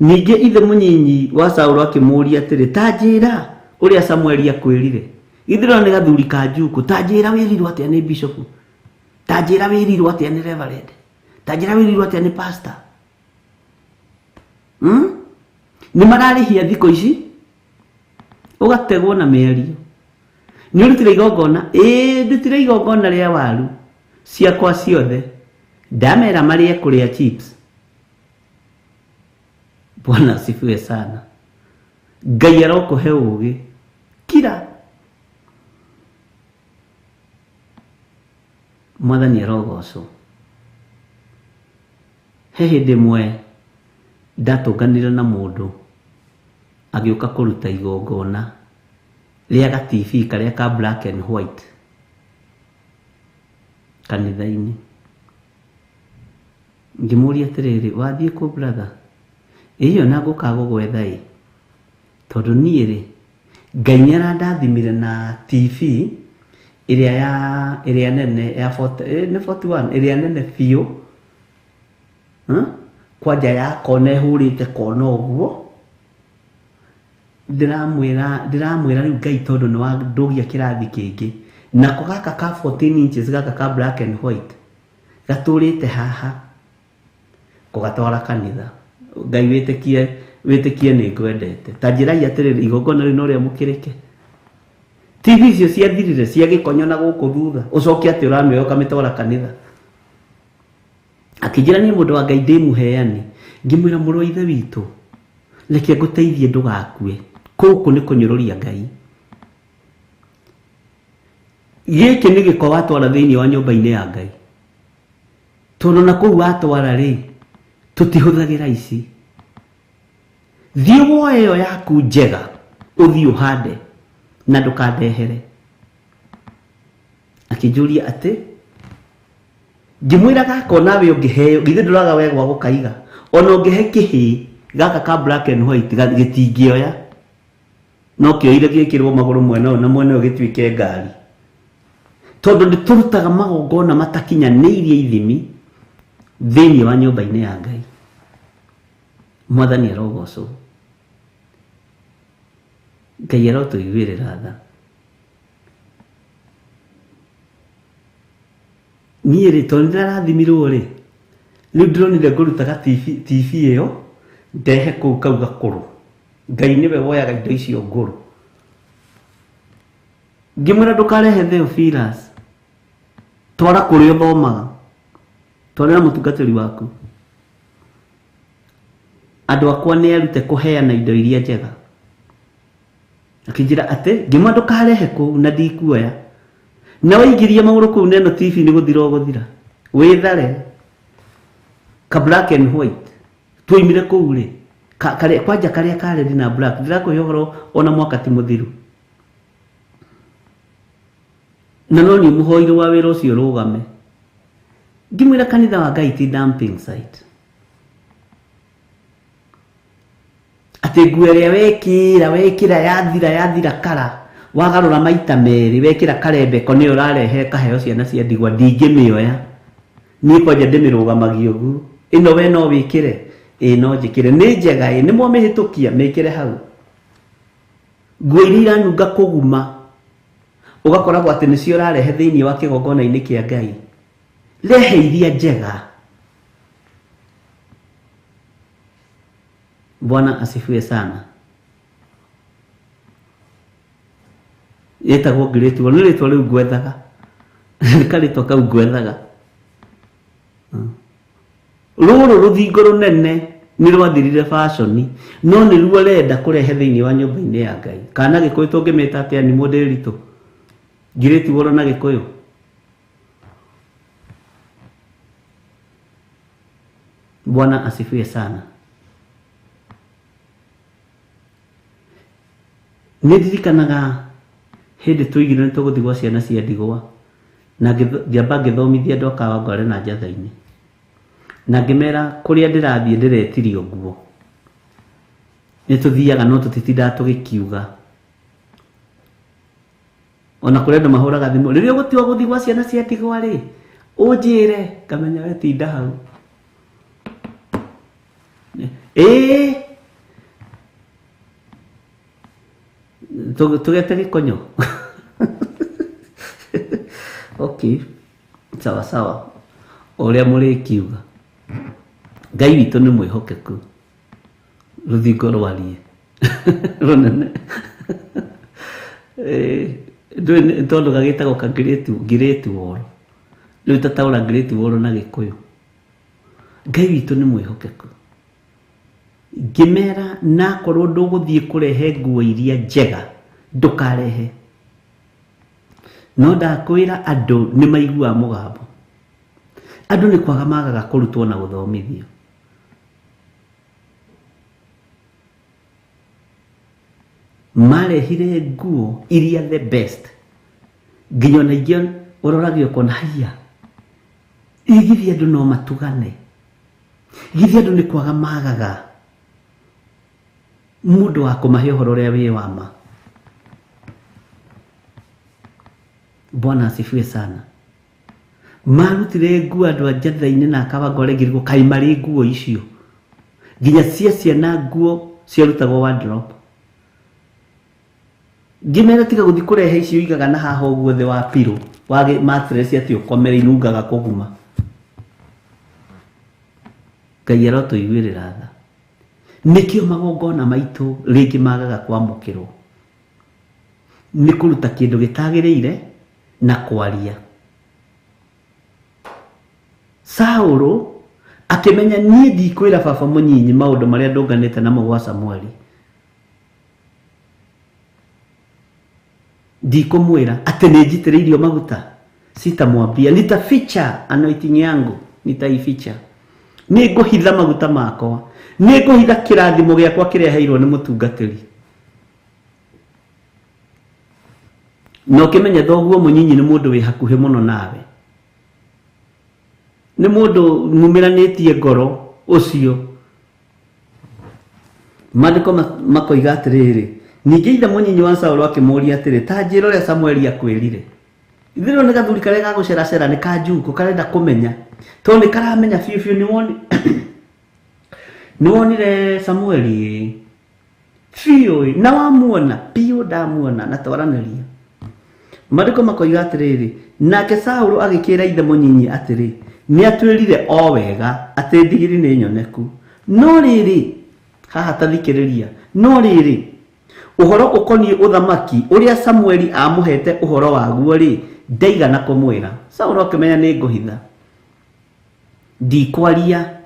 ningĩ ithe mũnyinyi wa Saũlũ akĩmũũria atĩrĩ, ta njĩra ũrĩa Samueli akwĩrire. Githĩ nĩ gathuri ka njukũ, ta njĩra wĩrirwo atĩa nĩ bishop, ta njĩra wĩrirwo atĩa nĩ reverend, ta njĩra wĩrirwo atĩa nĩ pastor. Nĩ mararĩhia thikũ ici ũgategwo na mĩario. Nĩ ũrutire igongona? Ĩĩ, ndutire igongona rĩa waru ciakwa ciothe, ndamera marĩe kũrĩa chips. Bwana asifiwe sana. Ngai arokũhe ũũgĩ. Kira. Mwathani arogocwo. He hĩndĩ ĩmwe ndatũnganire na mũndũ agĩũka kũruta igongona rĩa ga TV karĩa ka black and white kanitha-inĩ. Ngĩmũria atĩrĩrĩ, wathiĩ kũ brother? Ĩĩ ona ngũka gũgwetha ĩ, tondũ niĩ rĩ Ngai nĩ arandathimire na TV ĩrĩa ya ĩrĩa nene ya 40, nĩ 41, ĩrĩa nene biũ, kwanja ya kona ĩhũrĩte kona ũguo. Ndĩramwĩra rĩu Ngai tondũ nĩ wandũgia kĩrathi kĩngĩ, nako gaka ka 14 inches gaka ka black and white gatũrĩte haha kũgatwara kanitha. Ngai wĩtĩkie, wĩtĩkie nĩ ngwendete. Ta njĩrai atĩrĩrĩ, igongona rĩu no rĩamũkĩrĩke? TV icio ciathirire cia gĩkonyo na gũkũ thutha, ũcoke atĩ ũramĩoya ũkamĩtwara kanitha. Akĩnjĩra niĩ mũndũ wa Ngai ndĩ mũheani. Ngĩmwĩra mũrũ wa ithe witũ, reke ngũteithie ndũgakue. Gũkũ nĩ kũnyũrũria Ngai. Gĩkĩ nĩ gĩko watwara thĩinĩ wa nyũmba-inĩ ya Ngai. Tondũ na kũu watwara rĩ, tũtihũthagĩra ici. Thiĩ woe ĩyo yaku njega, ũthiĩ ũhande na ndũkandehere. Akĩnjũria atĩ, ngĩmwĩra gaka onawe ũngĩheo, githĩ ndũraga we gwa gũkaiga? Ona ũngĩhe kĩhĩĩ gaka ka black and white gĩtingĩoya. No kĩoire gĩkĩrwo magũrũ mwena ũyũ na mwena ũyũ gĩtuĩke ngari. Tondũ nĩ tũrutaga magongona matakinyanĩirie ithimi thĩinĩ wa nyũmba-inĩ ya Ngai. Mwathani arogocwo. Ngai arotũiguĩrĩra tha. Niĩ rĩ, tondũ nĩndĩrarathimirwo rĩ, rĩu ndĩronire ngũrutaga TV ĩyo ndehe kũu kau gakũrũ. Ngai nĩwe woyaga indo icio ngũrũ. Ngĩmwĩra ndũkarehe Theophilus, twara kũrĩa ũthomaga. Twarĩra mũtungatĩri waku. Andũ akwa nĩ erute kũheana indo iria njega. Akĩnjĩra atĩ ngĩmwa ndũkarehe kũu na ndikuoya. Na waingĩria magũrũ kũu neno TV nĩ gũthira ũgũthira. Wĩthare. Ka black and white. Tuoimire kũu rĩ. Kwanja karĩa ka red na black. Ndĩrakũhe ũhoro ona mwaka ti mũthiru. Na no nĩ mũhoire wa wĩra ũcio rũgame. Ngĩmwĩra kanitha wa Ngai ti dumping site. Atĩ nguo ĩrĩa wekĩra wekĩra yathira yathira kara wagarũra maita merĩ wekĩra karembeko nĩyo ũrarehe kaheo ciana cia ndigwa ndingĩmĩoya. Niĩ kwanja ndĩmĩrũgamagia ũguo. Ĩno we no wĩkĩre? Ĩĩ no njĩkĩre. Nĩ njega ĩ, nĩ mwamĩhĩtũkia mĩkĩre hau. Nguo iria iranunga kũguma ũgakoragwo atĩ nĩcio ũrarehe thĩinĩ wa kĩgongona-inĩ kĩa Ngai. Rehe iria njega. Bwana asifiwe sana. Ĩtagwo Great Wall, nĩ rĩtwa rĩu ngwethaga. Nĩ karĩtwa kau ngwethaga. Rũrũ rũthingo rũnene nĩ rwathirire fashion, no nĩruo renda kũrehe thĩinĩ wa nyũmba-inĩ ya Ngai. Kana Gĩkũyũ tũngĩmĩta atĩa nĩ mũndĩritũ? Great Wall na Gĩkũyũ. Bwana asifiwe sana. Nĩ ndirikanaga hĩndĩ tũigire nĩ tũgũthiĩ gwa ciana cia ndigwa na ngĩamba ngĩthomithia andũ a Kawangware na Njatha-inĩ na ngĩmera kũrĩa ndĩrathiĩ ndĩretirio nguo. Nĩ tũthiaga no tũtitindaga tũgĩkiuga. Ona kũrĩ andũ mahũraga thimũ rĩrĩa ũgũtiga gũthiĩ gwa ciana cia ndigwa rĩ ũnjĩre ngamenya we tinda hau. Ĩĩ tũgete gĩkonyo. Okay, sawa sawa, ũrĩa mũrĩkiuga. Ngai witũ nĩ mwĩhokeku. Rũthingo rwarie rũnene. Ndũĩ tondũ gagĩtagwo ka Great Wall. Rĩu tataũra Great Wall na Gĩkũyũ. Ngai witũ nĩ mwĩhokeku. Ngĩmera nakorwo ndũgũthiĩ kũrehe nguo iria njega ndũkarehe. No ndakwĩra andũ nĩ maiguaga mũgambo. Andũ nĩ kwaga magaga kũrutwo na gũthomithio. Marehire nguo iria the best. Nginya ona ingĩ ũroragia ũkona haiya. Ĩ githĩ andũ no matugane. Githĩ andũ nĩ kwaga magaga mũndũ wa kũmahe ũhoro ũrĩa wĩ wa ma. Bwana asifiwe sana. Marutire nguo andũ a Njatha-inĩ na Kawangware ngĩrigwo kaĩ marĩ nguo icio. Nginya cia ciana nguo ciarutagwo wardrobe. Ngĩmera tiga gũthiĩ kũrehe icio igaga na haha ũguo thĩ wa pillow wa mattress atĩ ũkomere inungaga kũguma. Ngai arotũiguĩrĩra tha. Nĩkĩo magongona maitũ rĩngĩ magaga kwamũkĩrwo. Nĩ kũruta kĩndũ gĩtagĩrĩire na kwaria. Saũlũ akĩmenya niĩ ndikwĩra baba mũnyinyi maũndũ marĩa ndũnganĩte namo gwa Samueli. Ndikũmwĩra atĩ nĩ njitĩrĩirio maguta. Sitamwambia, nitaficha anointing yangu, nitaificha. Nĩ ngũhitha maguta makwa, nĩ ngũhitha kĩrathimo gĩakwa kĩrĩa heirwo nĩ mũtungatĩri. Na ũkĩmenye thoguo mũnyinyi nĩ mũndũ wĩ hakuhĩ mũno nawe. Nĩ mũndũ mumĩranĩtie ngoro ũcio. Maandĩko makoiga atĩrĩrĩ, ningĩ ithe mũnyinyi wa Saũlũ akĩmũũria atĩrĩ, ta njĩra ũrĩa Samueli akwĩrire. Itherũ nĩ gathuri karĩa gagũceracera nĩ kanjukũ karenda kũmenya. Tondũ nĩ karamenya biũ biũ nĩ wonire Samueli biũ na wamuona biũ ndamuona na twaranĩria. Maandĩko makoiga atĩrĩrĩ, nake Saũlũ agĩkĩra ithe mũnyinyi atĩrĩ, nĩ atwĩrire o wega atĩ ndigiri nĩ nyoneku. No rĩrĩ, haha ta thikĩrĩria, no rĩrĩ, ũhoro ũkoniĩ ũthamaki ũrĩa Samueli amũhete ũhoro waguo rĩ, ndaigana kũmwĩra. Saũlũ akĩmenya nĩ ngũhitha. Ndikwaria.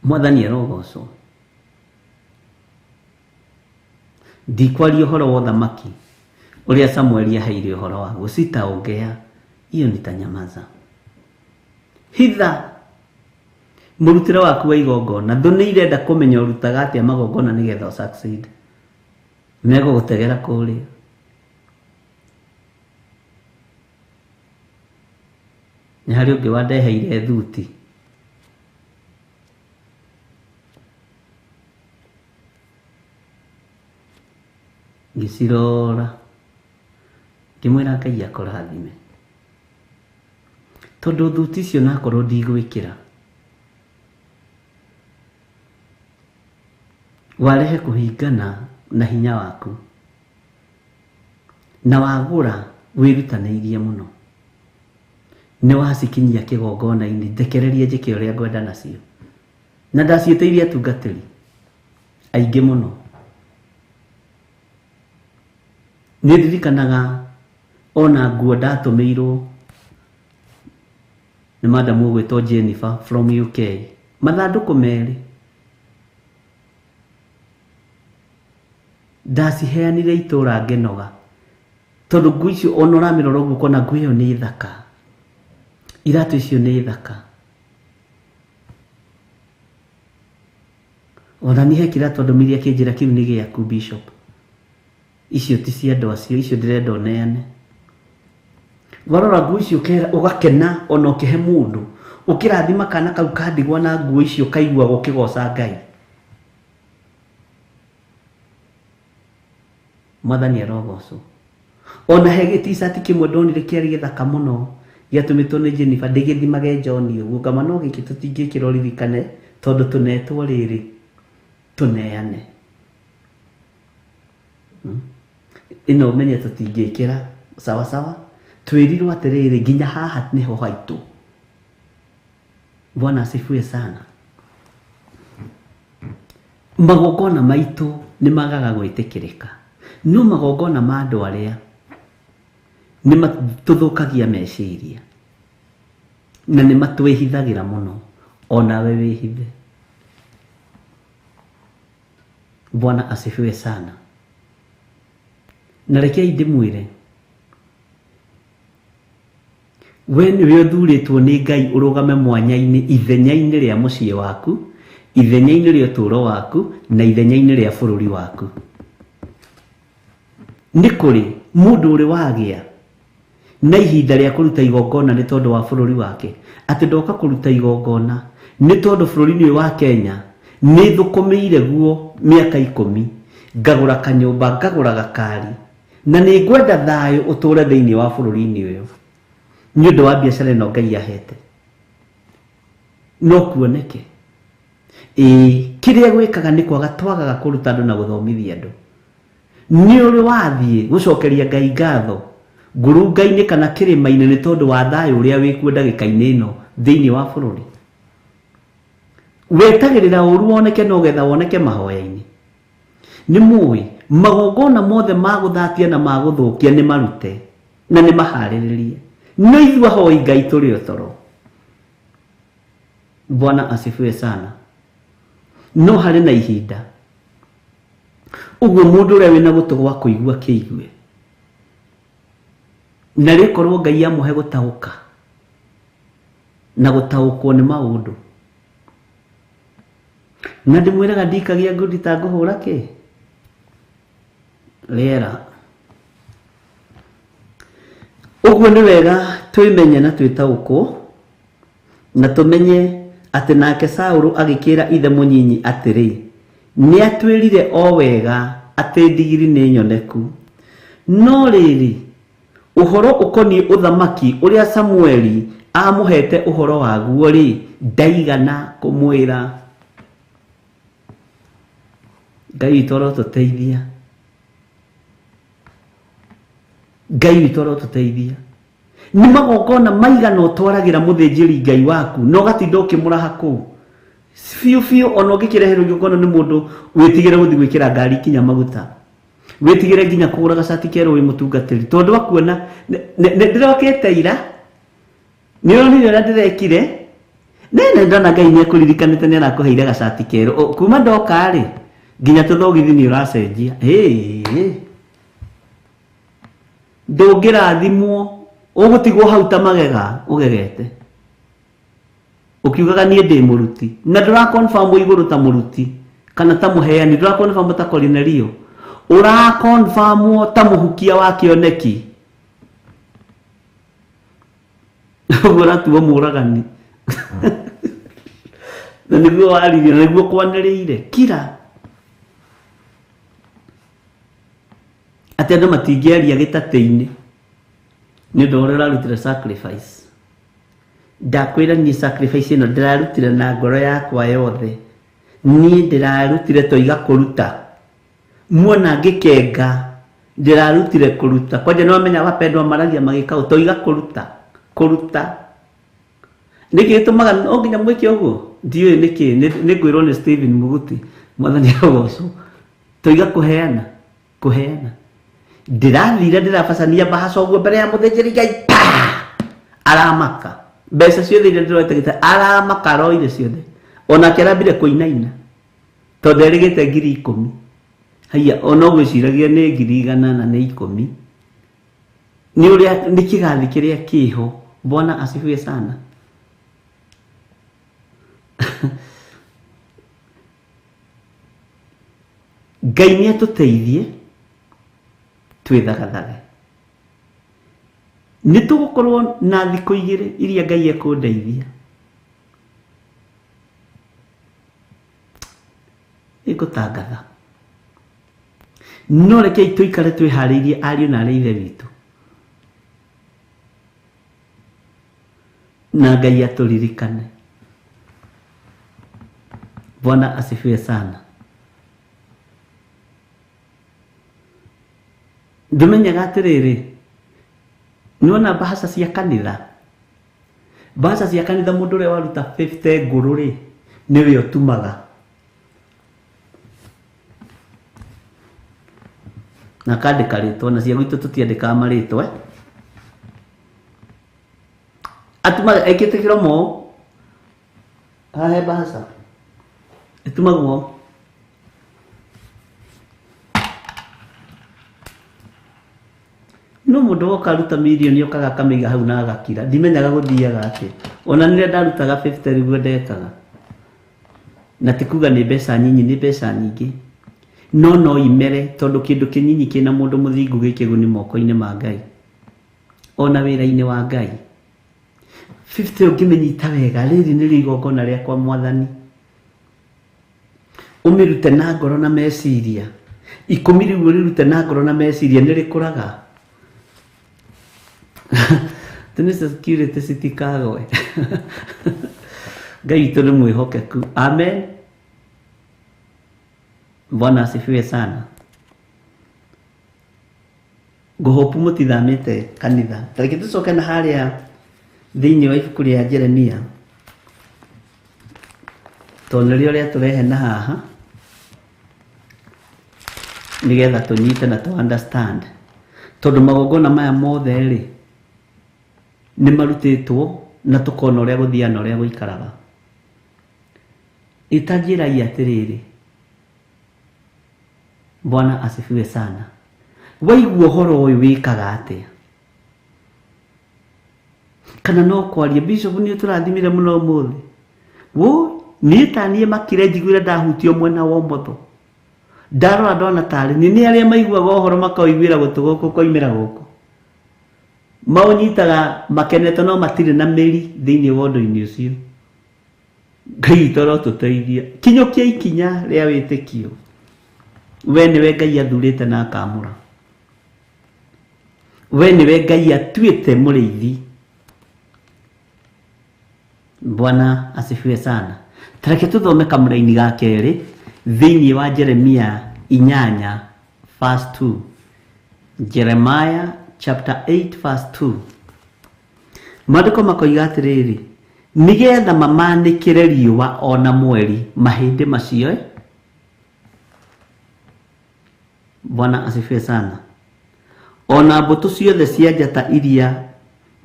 Mwathani arogocwo. Ndikwaria ũhoro wa ũthamaki ũrĩa Samueli aheire ũhoro waguo. Sitaongea, hiyo nitanyamaza. Hitha mũrutĩre waku wa igongona. Thũ nĩ irenda kũmenya ũrutaga atĩa magongona nĩgetha ũ succeed. Megũgũtegera kũrĩa. Nĩ harĩ ũngĩ wandeheire thuti. Ngĩcirora ngĩmwĩra Ngai akũrathime. Tondũ thuti icio nakorwo ndigwĩkĩra, warehe kũhingana na hinya waku. Na wagũra wĩrutanĩirie mũno. Nĩ wacikinyia kĩgongona-inĩ, ndekereria njĩke ũrĩa ngwenda nacio. Na ndaciĩtĩirie atungatĩri aingĩ mũno. Nĩ ndirikanaga ona nguo ndatũmĩirwo nĩ madamu ũgwĩtwo Jennifer from UK, mathandũkũ merĩ. Ndaciheanire itũra ngĩnoga, tondũ nguo icio ona ũramĩrora ũguo ũkona nguo ĩyo nĩ thaka, iratũ icio nĩ thaka. Ona niĩ he kĩratũ andũmĩire akĩnjĩra kĩu nĩ gĩaku Bishop. Icio ti cia andũ acio, icio ndĩrenda ũneane. Warora nguo icio ũgakena ona ũkĩhe mũndũ, ũkĩrathima kana kau ka ndigwa na nguo icio ũkaiguaga ũkĩgoca Ngai. Mwathani arogocwo. Ona he gĩ-t-shirt kĩmwe ndonire kĩarĩ gĩthaka mũno gĩatũmĩtwo nĩ Jennifer ndĩgĩthimage John ũguo ngama no gĩkĩ tũtingĩkĩra ũririkane tondũ tũnetwo rĩrĩ tũneane. Ĩno ũmenye tũtingĩkĩra sawa sawa twĩrirwo atĩrĩrĩ nginya haha nĩho haitũ. Bwana asifiwe sana. Magongona maitũ nĩ magaga gwĩtĩkĩrĩka, no magongona ma andũ arĩa nĩ matũthũkagia meciria na nĩ matwĩhithagĩra mũno, onawe wĩhithe. Bwana asifiwe sana. Na rekei ndĩmwĩre, we nĩwe ũthurĩtwo nĩ Ngai ũrũgame mwanya-inĩ ithenya-inĩ rĩa mũciĩ waku, ithenya-inĩ rĩa ũtũũro waku, na ithenya-inĩ rĩa bũrũri waku. Nĩ kũrĩ mũndũ ũrĩ wagĩa na ihinda rĩa kũruta igongona nĩ tondũ wa bũrũri wake, atĩ ndoka kũruta igongona nĩ tondũ bũrũri-inĩ ũyũ wa Kenya nĩ thũkũmĩire guo mĩaka ikũmi, ngagũra kanyũmba, ngagũra gakari, na nĩ ngwenda thayũ ũtũũre thĩinĩ wa bũrũri-inĩ ũyũ nĩ ũndũ wa biacara ĩno Ngai ahete. No kuoneke ĩĩ, kĩrĩa gwĩkaga nĩ kwaga twagaga kũruta andũ na gũthomithia andũ. Nĩ ũrĩ wathiĩ gũcokeria Ngai ngatho ngurunga-inĩ kana kĩrĩma-inĩ nĩ tondũ wa thayũ ũrĩa wĩkuo ndagĩka-inĩ ĩno thĩinĩ wa bũrũri? Wetagĩrĩra ũru woneke no getha woneke mahoya-inĩ. Nĩ mũĩ magongona mothe ma gũthatia na ma gũthũkia nĩ marute na nĩ maharĩrĩrie, no ithuĩ ahoi Ngai tũrĩ o toro. Bwana asifiwe sana. No harĩ na ihinda ũguo mũndũ ũrĩa wĩna gũtũ gwa kũigua kĩigue, na rĩkorwo Ngai amũhe gũtaũka na gũtaũkwo nĩ maũndũ. Na ndĩmwĩraga ndikagia ngundi ta ngũhũra kĩ rĩera. Ũguo nĩ wega twĩmenye na twĩtaũkwo na tũmenye atĩ nake Saũlũ agĩkĩra ithe mũnyinyi atĩrĩ, nĩatwĩrire o wega atĩ ndigiri nĩ nyoneku. No rĩrĩ, ũhoro ũkoniĩ ũthamaki ũrĩa Samueli aamũheete ũhoro waguo-rĩ, ndaigana kũmwĩra. Ngai witũ arotũteithia. Ngai witũ arotũteithia. Nĩ magongona maigana ũtwaragĩra mũthĩnjĩri Ngai waku na ũgatinda ũkĩmũraha kũu biũ biũ, ona ũngĩkĩreherwo igongona nĩ mũndũ wĩtigĩre gũthiĩ gwĩkĩra ngari nginya maguta, wĩtigĩre nginya kũgũra gacati kerũ wĩ mũtungatĩri, tondũ akuona ndĩrokĩte ira, nĩ ũronire ũrĩa ndĩrekire. Nene ndona Ngai nĩ akũririkanĩte nĩ arakũheire gacati kerũ. Kuma ndoka rĩ nginya tũthogithi nĩ ũracenjia. Ndũngĩrathimwo ũgũtigwo hau ta magega ũgegete. Ũkiugaga niĩ ndĩ mũruti na ndũra confirm igũrũ ta mũruti kana ta mũheani, ndũra confirm ta Korinelio, ũra confirm ta mũhukia wa kĩoneki. Ũguo ũratuo mũragani. Na nĩguo waririe, na nĩguo kwanĩrĩire. Kira atĩ andũ matingĩaria gĩtatĩ-inĩ nĩ ũndũ wa ũrĩa ũrarutire sacrifice. Ndakwĩra niĩ sacrifice ĩno ndĩrarutire na ngoro yakwa yothe. Niĩ ndĩrarutire toiga kũruta. Muona ngĩkenga ndĩrarutire kũruta. Kwanja nĩ wamenya wapendwa maragia magĩka ũũ, toiga kũruta, kũruta. Nĩkĩ gĩtũmaga no nginya mwĩke ũguo? Ndiũĩ nĩkĩ, nĩ ngwĩrwo nĩ Stephen Muguti, Mwathani arogocwo. Toiga kũheana, kũheana. Ndĩrathire ndĩrabacania mbahaca ũguo mbere ya mũthĩnjĩri Ngai, pa! Aramaka. Mbeca ciothe iria ndĩroete gĩta, aramaka aroire ciothe. Onake arambire kũinaina tondũ erĩgĩte 10,000. Haiya, ona ũgwĩciragia nĩ 100,000 na nĩ 10. Nĩ ũrĩa nĩ kĩgathi kĩrĩa kĩho. Bwana asifiwe sana. Ngai nĩ atũteithie twĩthagathage. Nĩ tũgũkorwo na thikũ igĩrĩ iria Ngai ekũndeithia. Nĩngũtangatha. No rekei tũikare twĩharĩirie ariũ na arĩ ithe witũ. Na Ngai atũririkane. Bwana asifiwe sana. Ndũmenyaga atĩrĩrĩ, nĩwona mbahaca cia kanitha? Mbahaca cia kanitha mũndũ ũrĩa waruta 50 ngũrũ rĩ, nĩwe ũtumaga. Na akandĩka rĩtwa, na cia gwitũ tũtiandĩkaga marĩtwa. Atumaga ekĩte kĩromo haha he mbahaca ĩtumagwo. No mũndũ woka aruta mirioni okaga akamĩiga hau na agakira. Ndimenyaga gũthiaga atĩa. Ona nĩrĩa ndarutaga 50 nĩguo ndekaga. Na ti kuga nĩ mbeca nyinyi, nĩ mbeca nyingĩ. No no imere tondũ kĩndũ kĩnyinyi kĩna mũndũ mũthingu gĩ kĩguni moko-inĩ ma Ngai. Ona wĩra-inĩ wa Ngai. 50 ũngĩmĩnyita wega, rĩrĩ nĩrĩo igongona rĩakwa Mwathani. Ũmĩrute na ngoro na meciria. 10 rĩu ũrĩrute na ngoro na meciria nĩ rĩkũraga. Tene security citikagwe. Ngai witũ nĩ mwĩhokeku. Amen. Bwana asifiwe sana. Ngũhopu mũtithamĩte kanitha. Tareke tũcoke na harĩa thĩinĩ wa ibuku rĩa Jeremia. Tondũ nĩrĩo rĩatũrehe na haha nĩgetha tũnyite na tũ understand. Tondũ magongona maya mothe rĩ nĩ marutĩtwo na tũkona ũrĩa gũthiaga na ũrĩa gũikaraga. Ĩtanjĩrai atĩrĩrĩ, Bwana asifiwe sana. Waigua ũhoro ũyũ wĩkaga atĩa? Kana no kwaria bishop nĩ ũtũrathimire mũno ũmũthĩ. Wo niĩ ta niĩ makire njiguire ndahutio mwena wa ũmotho. Ndarora ndona tarĩ niĩ nĩ arĩa maiguaga ũhoro makaũiguĩra gũtũ gũkũ koimĩra gũkũ. Maũnyitaga makenete no matirĩ na mĩri thĩinĩ wa ũndũ-inĩ ũcio. Ngai witũ arotũteithia. Kinyũkia ikinya rĩa wĩtĩkio. We nĩwe Ngai athurĩte na akamũra. We nĩwe Ngai atuĩte mũrĩithi. Bwana asifiwe sana. Tareke tũthome kamũraini ga kerĩ thĩinĩ wa Jeremia 8 verse 2. Jeremiah chapter 8 verse 2. Maandĩko makoiga atĩrĩrĩ, nĩgetha mamanĩkĩre riũa ona mweri mahĩndĩ macio. Bwana asifiwe sana. Ona mbũtũ ciothe cia njata iria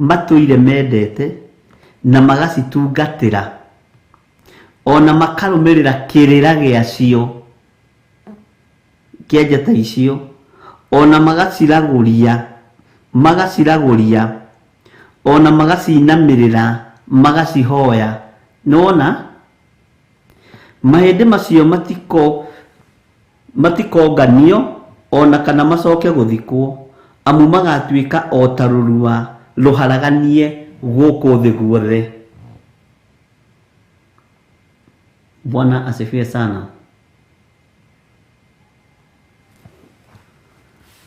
matũire mendete na magacitungatĩra. Ona makarũmĩrĩra kĩrĩra gĩacio kĩa njata icio, ona magaciragũria, magaciragũria, ona magacinamĩrĩra, magacihoya. Nĩwona mahĩndĩ macio matikonganio ona kana macoke gũthikwo, amu magatuĩka o ta rũrua rũharaganie gũkũ thĩ guothe. Bwana asifiwe sana.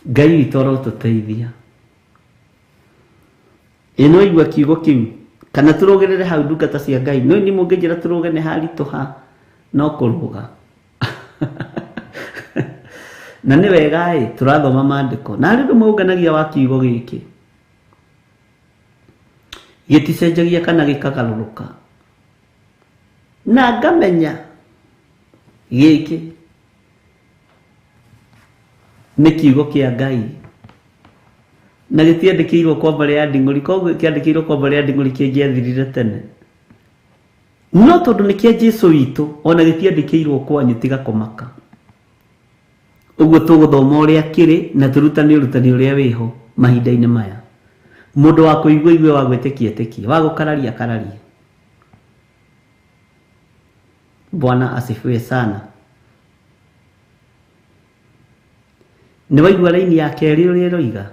Ngai witũ arotũteithia. Ĩ no igua kiugo kĩu kana tũrũgĩrĩre hau ndungata cia Ngai. No inyuĩ mũngĩnjĩra tũrũge nĩ haritũha no kũrũga. Na nĩ wega ĩ tũrathoma maandĩko. Na harĩ ũndũ ũmwe ũngenagia wa kiugo gĩkĩ. Gĩticenjagia kana gĩkagarũrũka. Na ngamenya gĩkĩ nĩ kiugo kĩa Ngai na gĩtiandĩkĩirwo kwa mbarĩ ya Nding'ũri, koguo kĩandĩkĩirwo kwa mbarĩ ya Nding'ũri kĩngĩathirire tene. No tondũ nĩ kĩa Jesu witũ, ona gĩtiandĩkĩirwo kwanyu, tiga kũmaka. Ũguo tũgũthoma ũrĩa kĩrĩ na tũrutane ũrutani ũrĩa wĩho mahinda-inĩ maya. Mũndũ wa kũigua igue, wa gwĩtĩkia etĩkie, wa gũkararia akararie. Bwana asifiwe sana. Nĩ waigua raini ya kerĩ ũrĩa ĩroiga?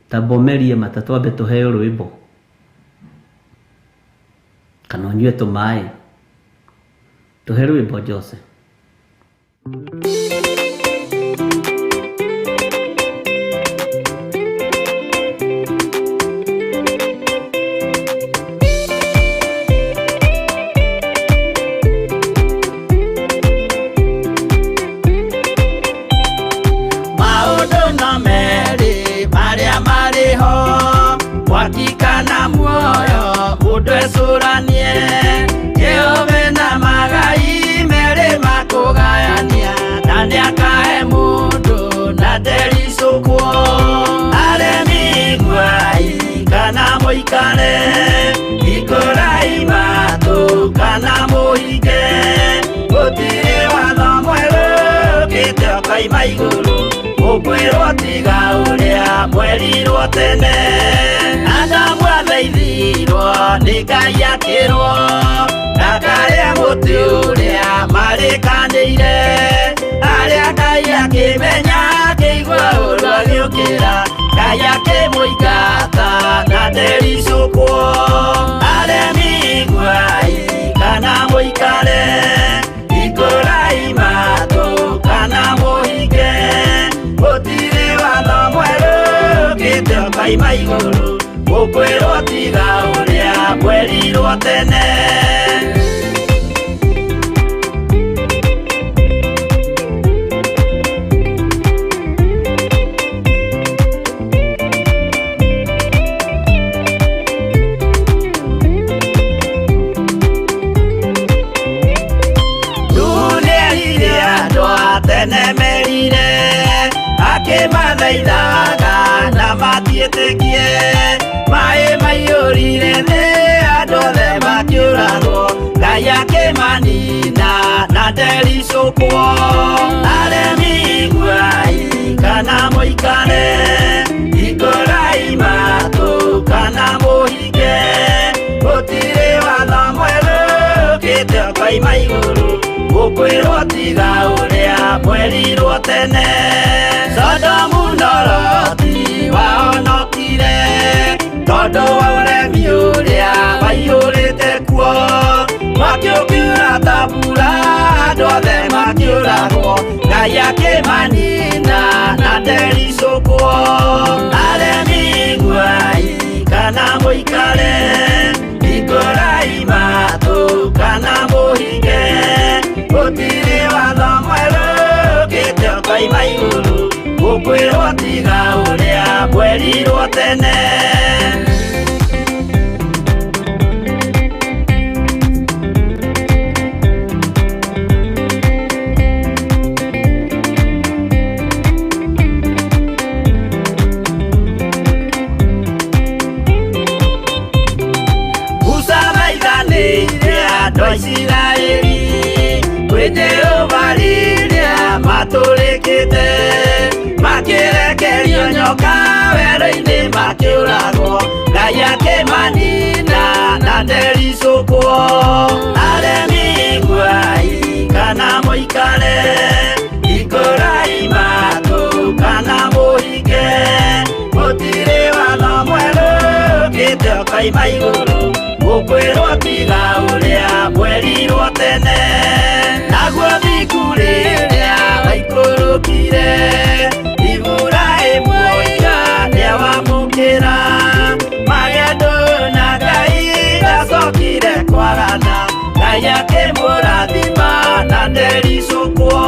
Ta bomerie mata twambe tũheo rwĩmbo kana ũnyue tũmaĩ. Tũhe rwĩmbo Jose. Maũndũ no merĩ marĩa marĩ ho, mwaki kana muoyo, mũndũ ecũranie. Jehova na magai merĩ makũgayania, na nĩakahe mũndũ na ndericũkwo. Aremi iguai kana mũikare, hingũrai matũ kana mũhinge. Gũtirĩ watho mwerũ ũkĩte ũkoima igũrũ, mũkwĩrwo tiga ũrĩa mwerirwo tene. Adamu athaithirwo nĩ Ngai akĩrwo, ndakarĩe mũtĩ ũrĩa marĩkanĩire. Arĩa Ngai akĩmenya akĩigua ũũru agĩũkĩra, Ngai akĩmũingata na ndericũkwo. Aremi iguai kana mũikare, hingũrai matũ kana mũhinge. Gũtirĩ watho mwerũ ũkĩte ũkoima igũrũ, mũkwĩrwo tiga ũrĩa mwerirwo tene. Nuhu nĩerire andũ a tene merire, akĩmathaithaga na matiĩtĩkie. Maĩ maiyũrire thĩ, andũ othe makĩũragwo, Ngai akĩmanina na ndericũkwo. Aremi iguai kana mũikare, hingũrai matũ kana mũhinge. Gũtirĩ watho mwerũ ũkĩte ũkoima igũrũ, mũkwĩrwo tiga ũrĩa mwerirwo tene. Sodomu na Loti wahonokire, tondũ wa ũremi ũrĩa waiyũrĩte kuo. Mwaki ũkiura ta mbura, andũ othe makĩũragwo, Ngai akĩmanina na ndericũkwo. Aremi iguai kana mũikare, hingũrai matũ kana mũhinge. Gũtirĩ watho mwerũ ũkĩte ũkoima igũrũ, mũkwĩrwo tiga ũrĩa mwerirwo tene. Musa thaithanĩte matũrĩkĩte makĩrekerio nyoka werũ-inĩ makĩũragwo Ngai akĩmanina na ndericũkwo aremi iguai kana mũikare ikũrai matũ kana mũhinge gũtirĩ watho mwerũ ũkĩte ũkoima igũrũ gũkwĩrwo tiga ũrĩa mwerirwo tene naguo thingu rĩrĩa waikũrũkire Iburahĩmu oiga nĩawamũkĩra magendo na Ngai ndacokire kwarana Ngai akĩmũrathima na ndericũkwo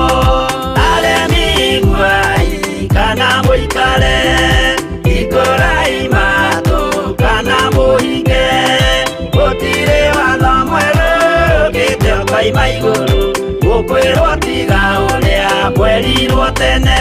aremi iguai kana mũikare ikũrai matũ kana mũhinge gũtirĩ watho mwerũ ũkĩte ũkoima igũrũ gũkwĩrwo tiga ũrĩa mwerirwo tene.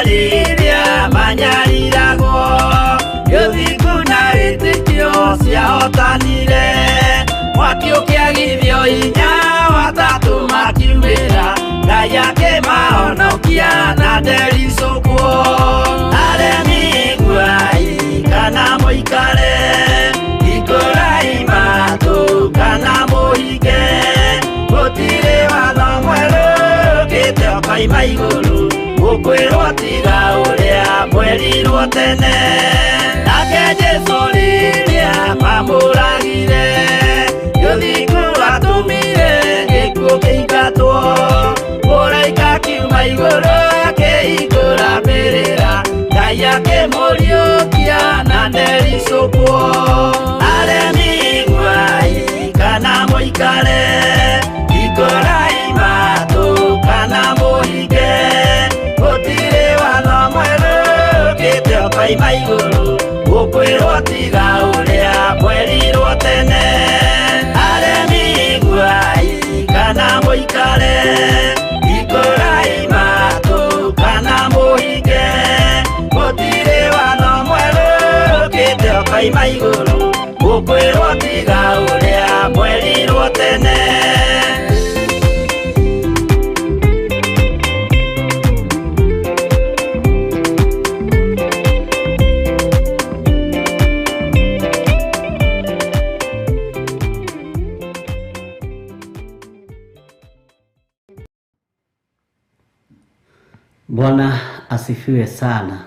Rĩrĩa manyariragwo gĩthingu na wĩtĩkio ciahotanire mwaki ũkĩagithio hinya watatũ makiumĩra Ngai akĩmahonokia na ndericũkwo aremi iguai kana mũikare ikũrai matũ kana mũhinge gũtirĩ watho mwerũ ũkĩte ũkoima igũrũ gũkwĩrwo tiga ũrĩa mwerirwo tene nake Jesũ rĩrĩa mamũragire gĩthingu atũmire gĩkuũ kĩingatwo mũraika akiuma igũrũ akĩhingũra mbĩrĩra Ngai akĩmũriũkia na ndericũkwo aremi iguai kana mũikare ikũrai matũ kana mũhinge gũtirĩ watho mwerũ ũkĩte ũkoima igũrũ gũkwĩrwo tiga ũrĩa mwerirwo tene aremi iguai kana mũikare ikũrai matũ kana mũhinge gũtirĩ watho mwerũ ũkĩte ũkoima igũrũ gũkwĩrwo tiga ũrĩa mwerirwo tene. Bwana asifiwe sana.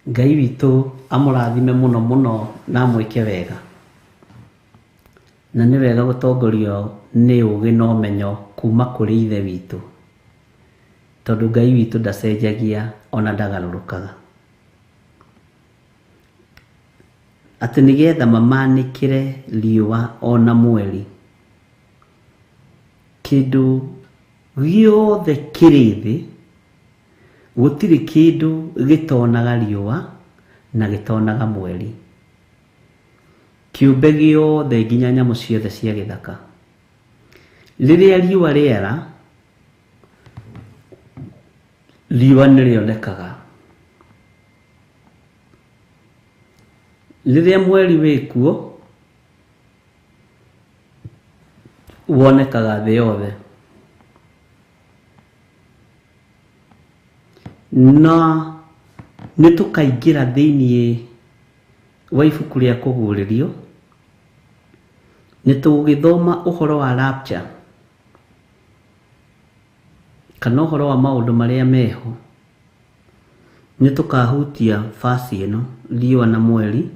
Ngai witũ amũrathime mũno mũno na amwĩke wega. Na nĩ wega gũtongorio nĩ ũũgĩ na ũmenyo kuma kũrĩ Ithe witũ, tondũ Ngai witũ ndacenjagia ona ndagarũrũkaga. Atĩ nĩgetha mamanĩkĩre riũa ona mweri, kĩndũ gĩothe kĩrĩ thĩ gũtirĩ kĩndũ gĩtonaga riũa na gĩtonaga mweri. Kĩũmbe gĩothe nginya nyamũ ciothe cia gĩthaka. Rĩrĩa riũa rĩara, riũa nĩrĩonekaga. Rĩrĩa mweri wĩkuo, wonekaga thĩ yothe. Na nĩtũkaingĩra thĩiniĩ wa ibuku rĩa kũguũrĩrio, nĩtũgũgĩthoma ũhoro wa rapture kana ũhoro wa maũndũ marĩa meho. Nĩtũkahutia basi ĩno, riũa na mweri,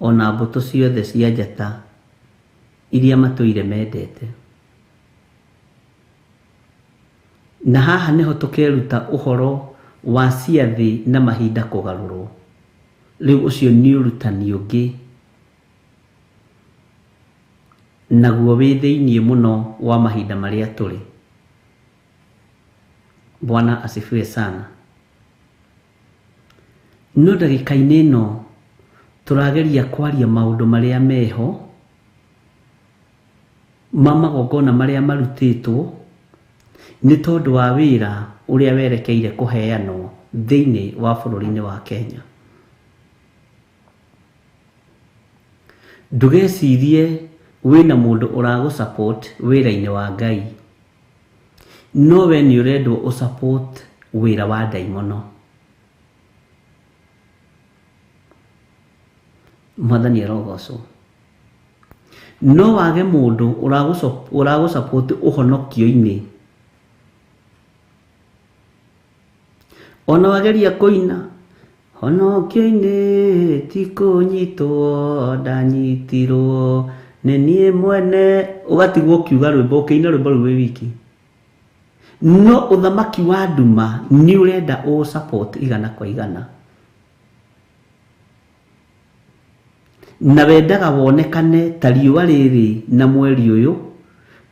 ona mbũtũ ciothe cia njata iria matũire mendete. Na haha nĩho tũkeruta ũhoro wa ciathĩ na mahinda kũgarũrwo. Rĩu ũcio nĩ ũrutani ũngĩ, naguo wĩ thĩiniĩ mũno wa mahinda marĩa tũrĩ. Bwana asifiwe sana. No ndagĩka-inĩ ĩno tũrageria kwaria maũndũ marĩa meho ma magongona marĩa marutĩtwo nĩ tondũ wa wĩra ũrĩa werekeire kũheanwo thĩinĩ wa bũrũri-inĩ wa Kenya. Ndũgecirie wĩna mũndũ ũragũ support wĩra-inĩ wa Ngai, no we nĩ ũrendwo ũ support wĩra wa ndaimono. Mwathani arogocwo. No wage mũndũ ũragũ support ũhonokio-inĩ, ona wageria kũina honokio-inĩ ti kũnyitwo ndanyitirwo nĩ niĩ mwene, ũgatigwo ũkiuga rwĩmbo ũkĩina rwĩmbo rũu wĩ wiki. No ũthamaki wa nduma nĩ ũrenda ũ support igana kwa igana, na wendaga wonekane ta riũa rĩrĩ na mweri ũyũ,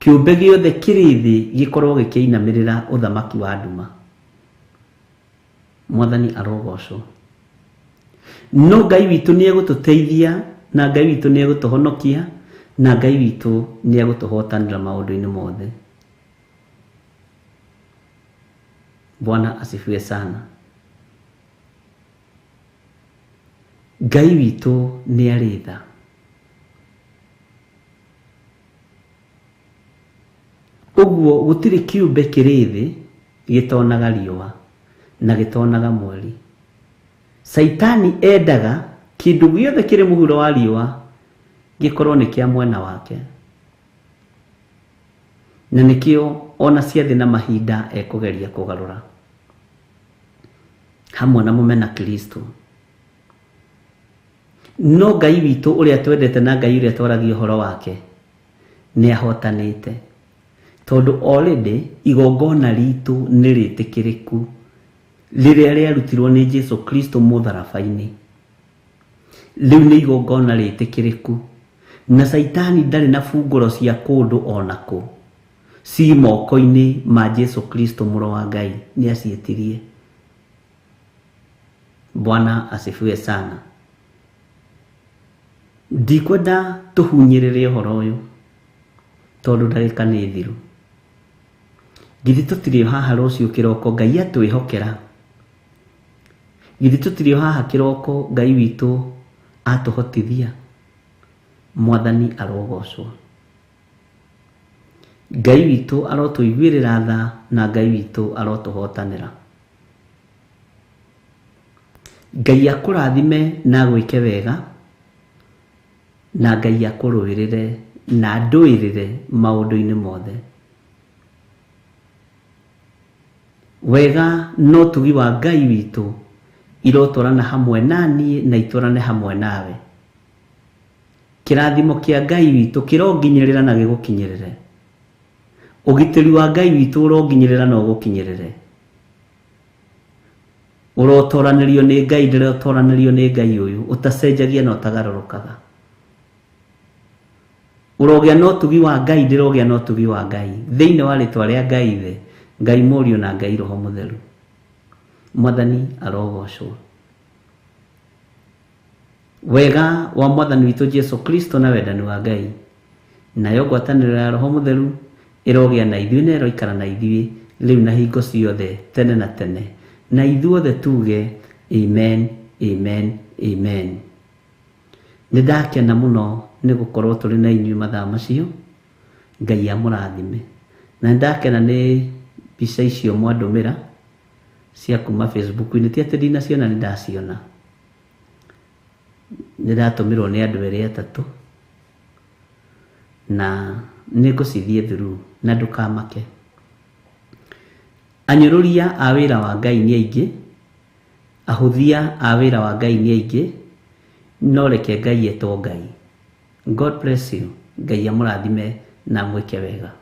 kĩũmbe gĩothe kĩrĩ thĩ gĩkorwo gĩkĩinamĩrĩra ũthamaki wa nduma. Mwathani arogocwo. No Ngai witũ nĩ egũtũteithia, na Ngai witũ nĩ egũtũhonokia, na Ngai witũ nĩ egũtũhotanĩra maũndũ-inĩ mothe. Bwana asifiwe sana. Ngai witũ nĩ arĩ tha. Ũguo gũtirĩ kĩũmbe kĩrĩ thĩ gĩtonaga riũa na gĩtonaga mweri. Caitani endaga kĩndũ gĩothe kĩrĩ mũhuro wa riũa gĩkorwo nĩ kĩa mwena wake, na nĩkĩo ona ciathĩ na mahinda ekũgeria kũgarũra hamwe na mũmena Kristo. No Ngai witũ ũrĩa twendete na Ngai ũrĩa twaragia ũhoro wake nĩ ahotanĩte, tondũ already igongona ritũ nĩ rĩtĩkĩrĩku rĩrĩa rĩarutirwo nĩ Jesu Kristo mũtharaba-inĩ. Rĩu nĩ igongona rĩtĩkĩrĩku, na Caitani ndarĩ na bungũro cia kũndũ ona kũ, ci moko-inĩ ma Jesu Kristo mũrũ wa Ngai, nĩ aciĩtirie. Bwana asifiwe sana. Ndikwenda tũhunyĩrĩre ũhoro ũyũ tondũ ndagĩka nĩ thiru. Githĩ tũtirĩ haha rũciũ kĩroko Ngai atwĩhokera? Githĩ tũtirĩ haha kĩroko Ngai witũ atũhotithia? Mwathani arogocwo. Ngai witũ arotũiguĩrĩra tha, na Ngai witũ arotũhotanĩra. Ngai akũrathime na agwĩke wega, na Ngai akũrũĩrĩre na andũĩrĩre maũndũ-inĩ mothe. Wega na ũtugi wa Ngai witũ irotwarana hamwe na niĩ na itwarane hamwe nawe. Kĩrathimo kĩa Ngai witũ kĩronginyĩrĩra na gĩgũkinyĩrĩre. Ũgitĩri wa Ngai witũ ũronginyĩrĩra na ũgũkinyĩrĩre. Ũrotoranĩrio nĩ Ngai, ndĩrotoranĩrio nĩ Ngai ũyũ ũtacenjagia na ũtagarũrũkaga. Ũrogĩa na ũtugi wa Ngai, ndĩrogĩa na ũtugi wa Ngai thĩinĩ wa rĩtwa rĩa Ngai Ithe, Ngai Mũriũ na Ngai Roho Mũtheru. Mwathani arogocwo. Wega wa Mwathani witũ Jesu Kristo na wendani wa Ngai, nayo ngwatanĩro ya Roho Mũtheru ĩrogĩa na ithuĩ na ĩroikara na ithuĩ rĩu na hingo ciothe tene na tene, na ithuothe tuge amen, amen, amen. Nĩ ndakena mũno nĩ gũkorwo tũrĩ na inyuĩ mathaa macio. Ngai amũrathime. Na nĩ ndakena nĩ mbica icio mwandũmĩra cia kuma Facebook-inĩ, ti atĩ ndinaciona, nĩ ndaciona. Nĩ ndatũmĩrwo nĩ andũ erĩ atatũ, na nĩ ngũcithiĩ through, na ndũkamake. Anyũrũria a wĩra wa Ngai nĩ aingĩ, ahũthia a wĩra wa Ngai nĩ aingĩ, no reke Ngai etwo Ngai. God bless you. Ngai amũrathime na amwĩke wega.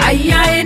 Ai, ai,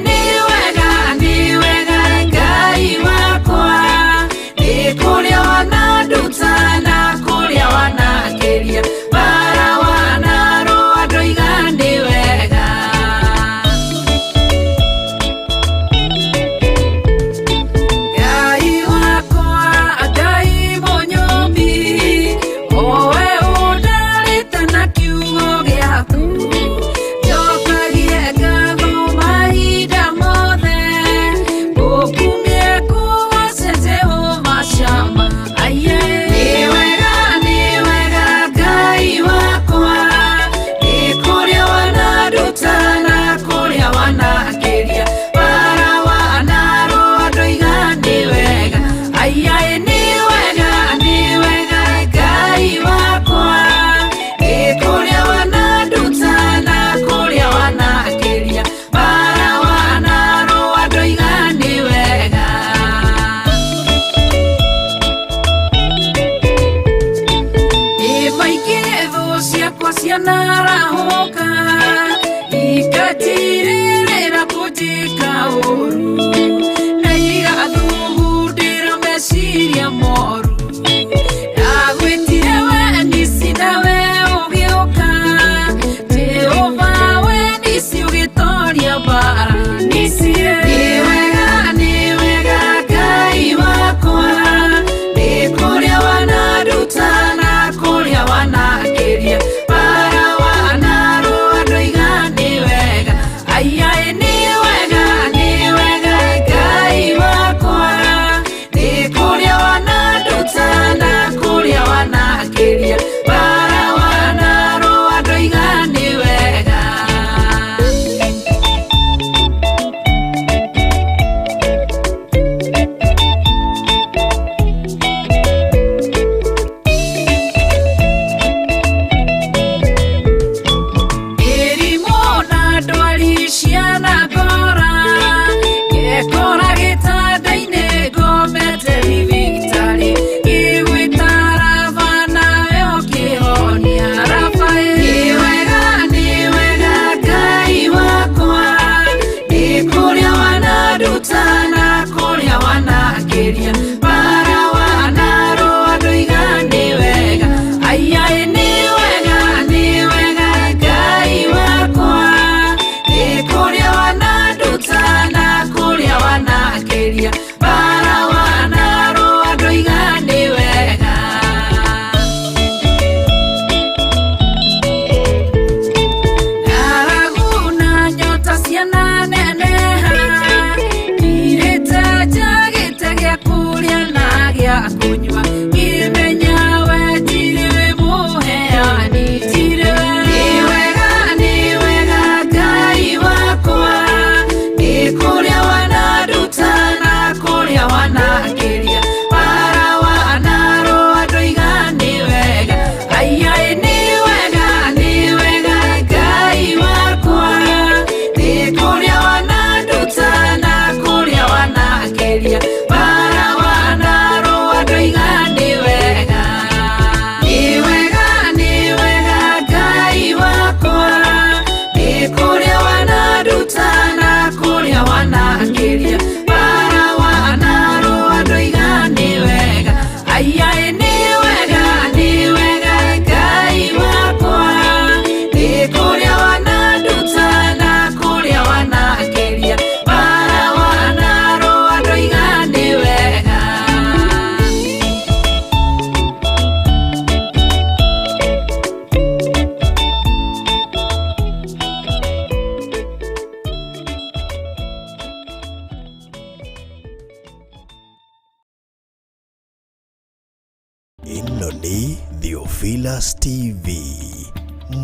Ĩno nĩ Theophilus TV,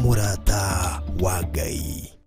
mũrata wa Ngai.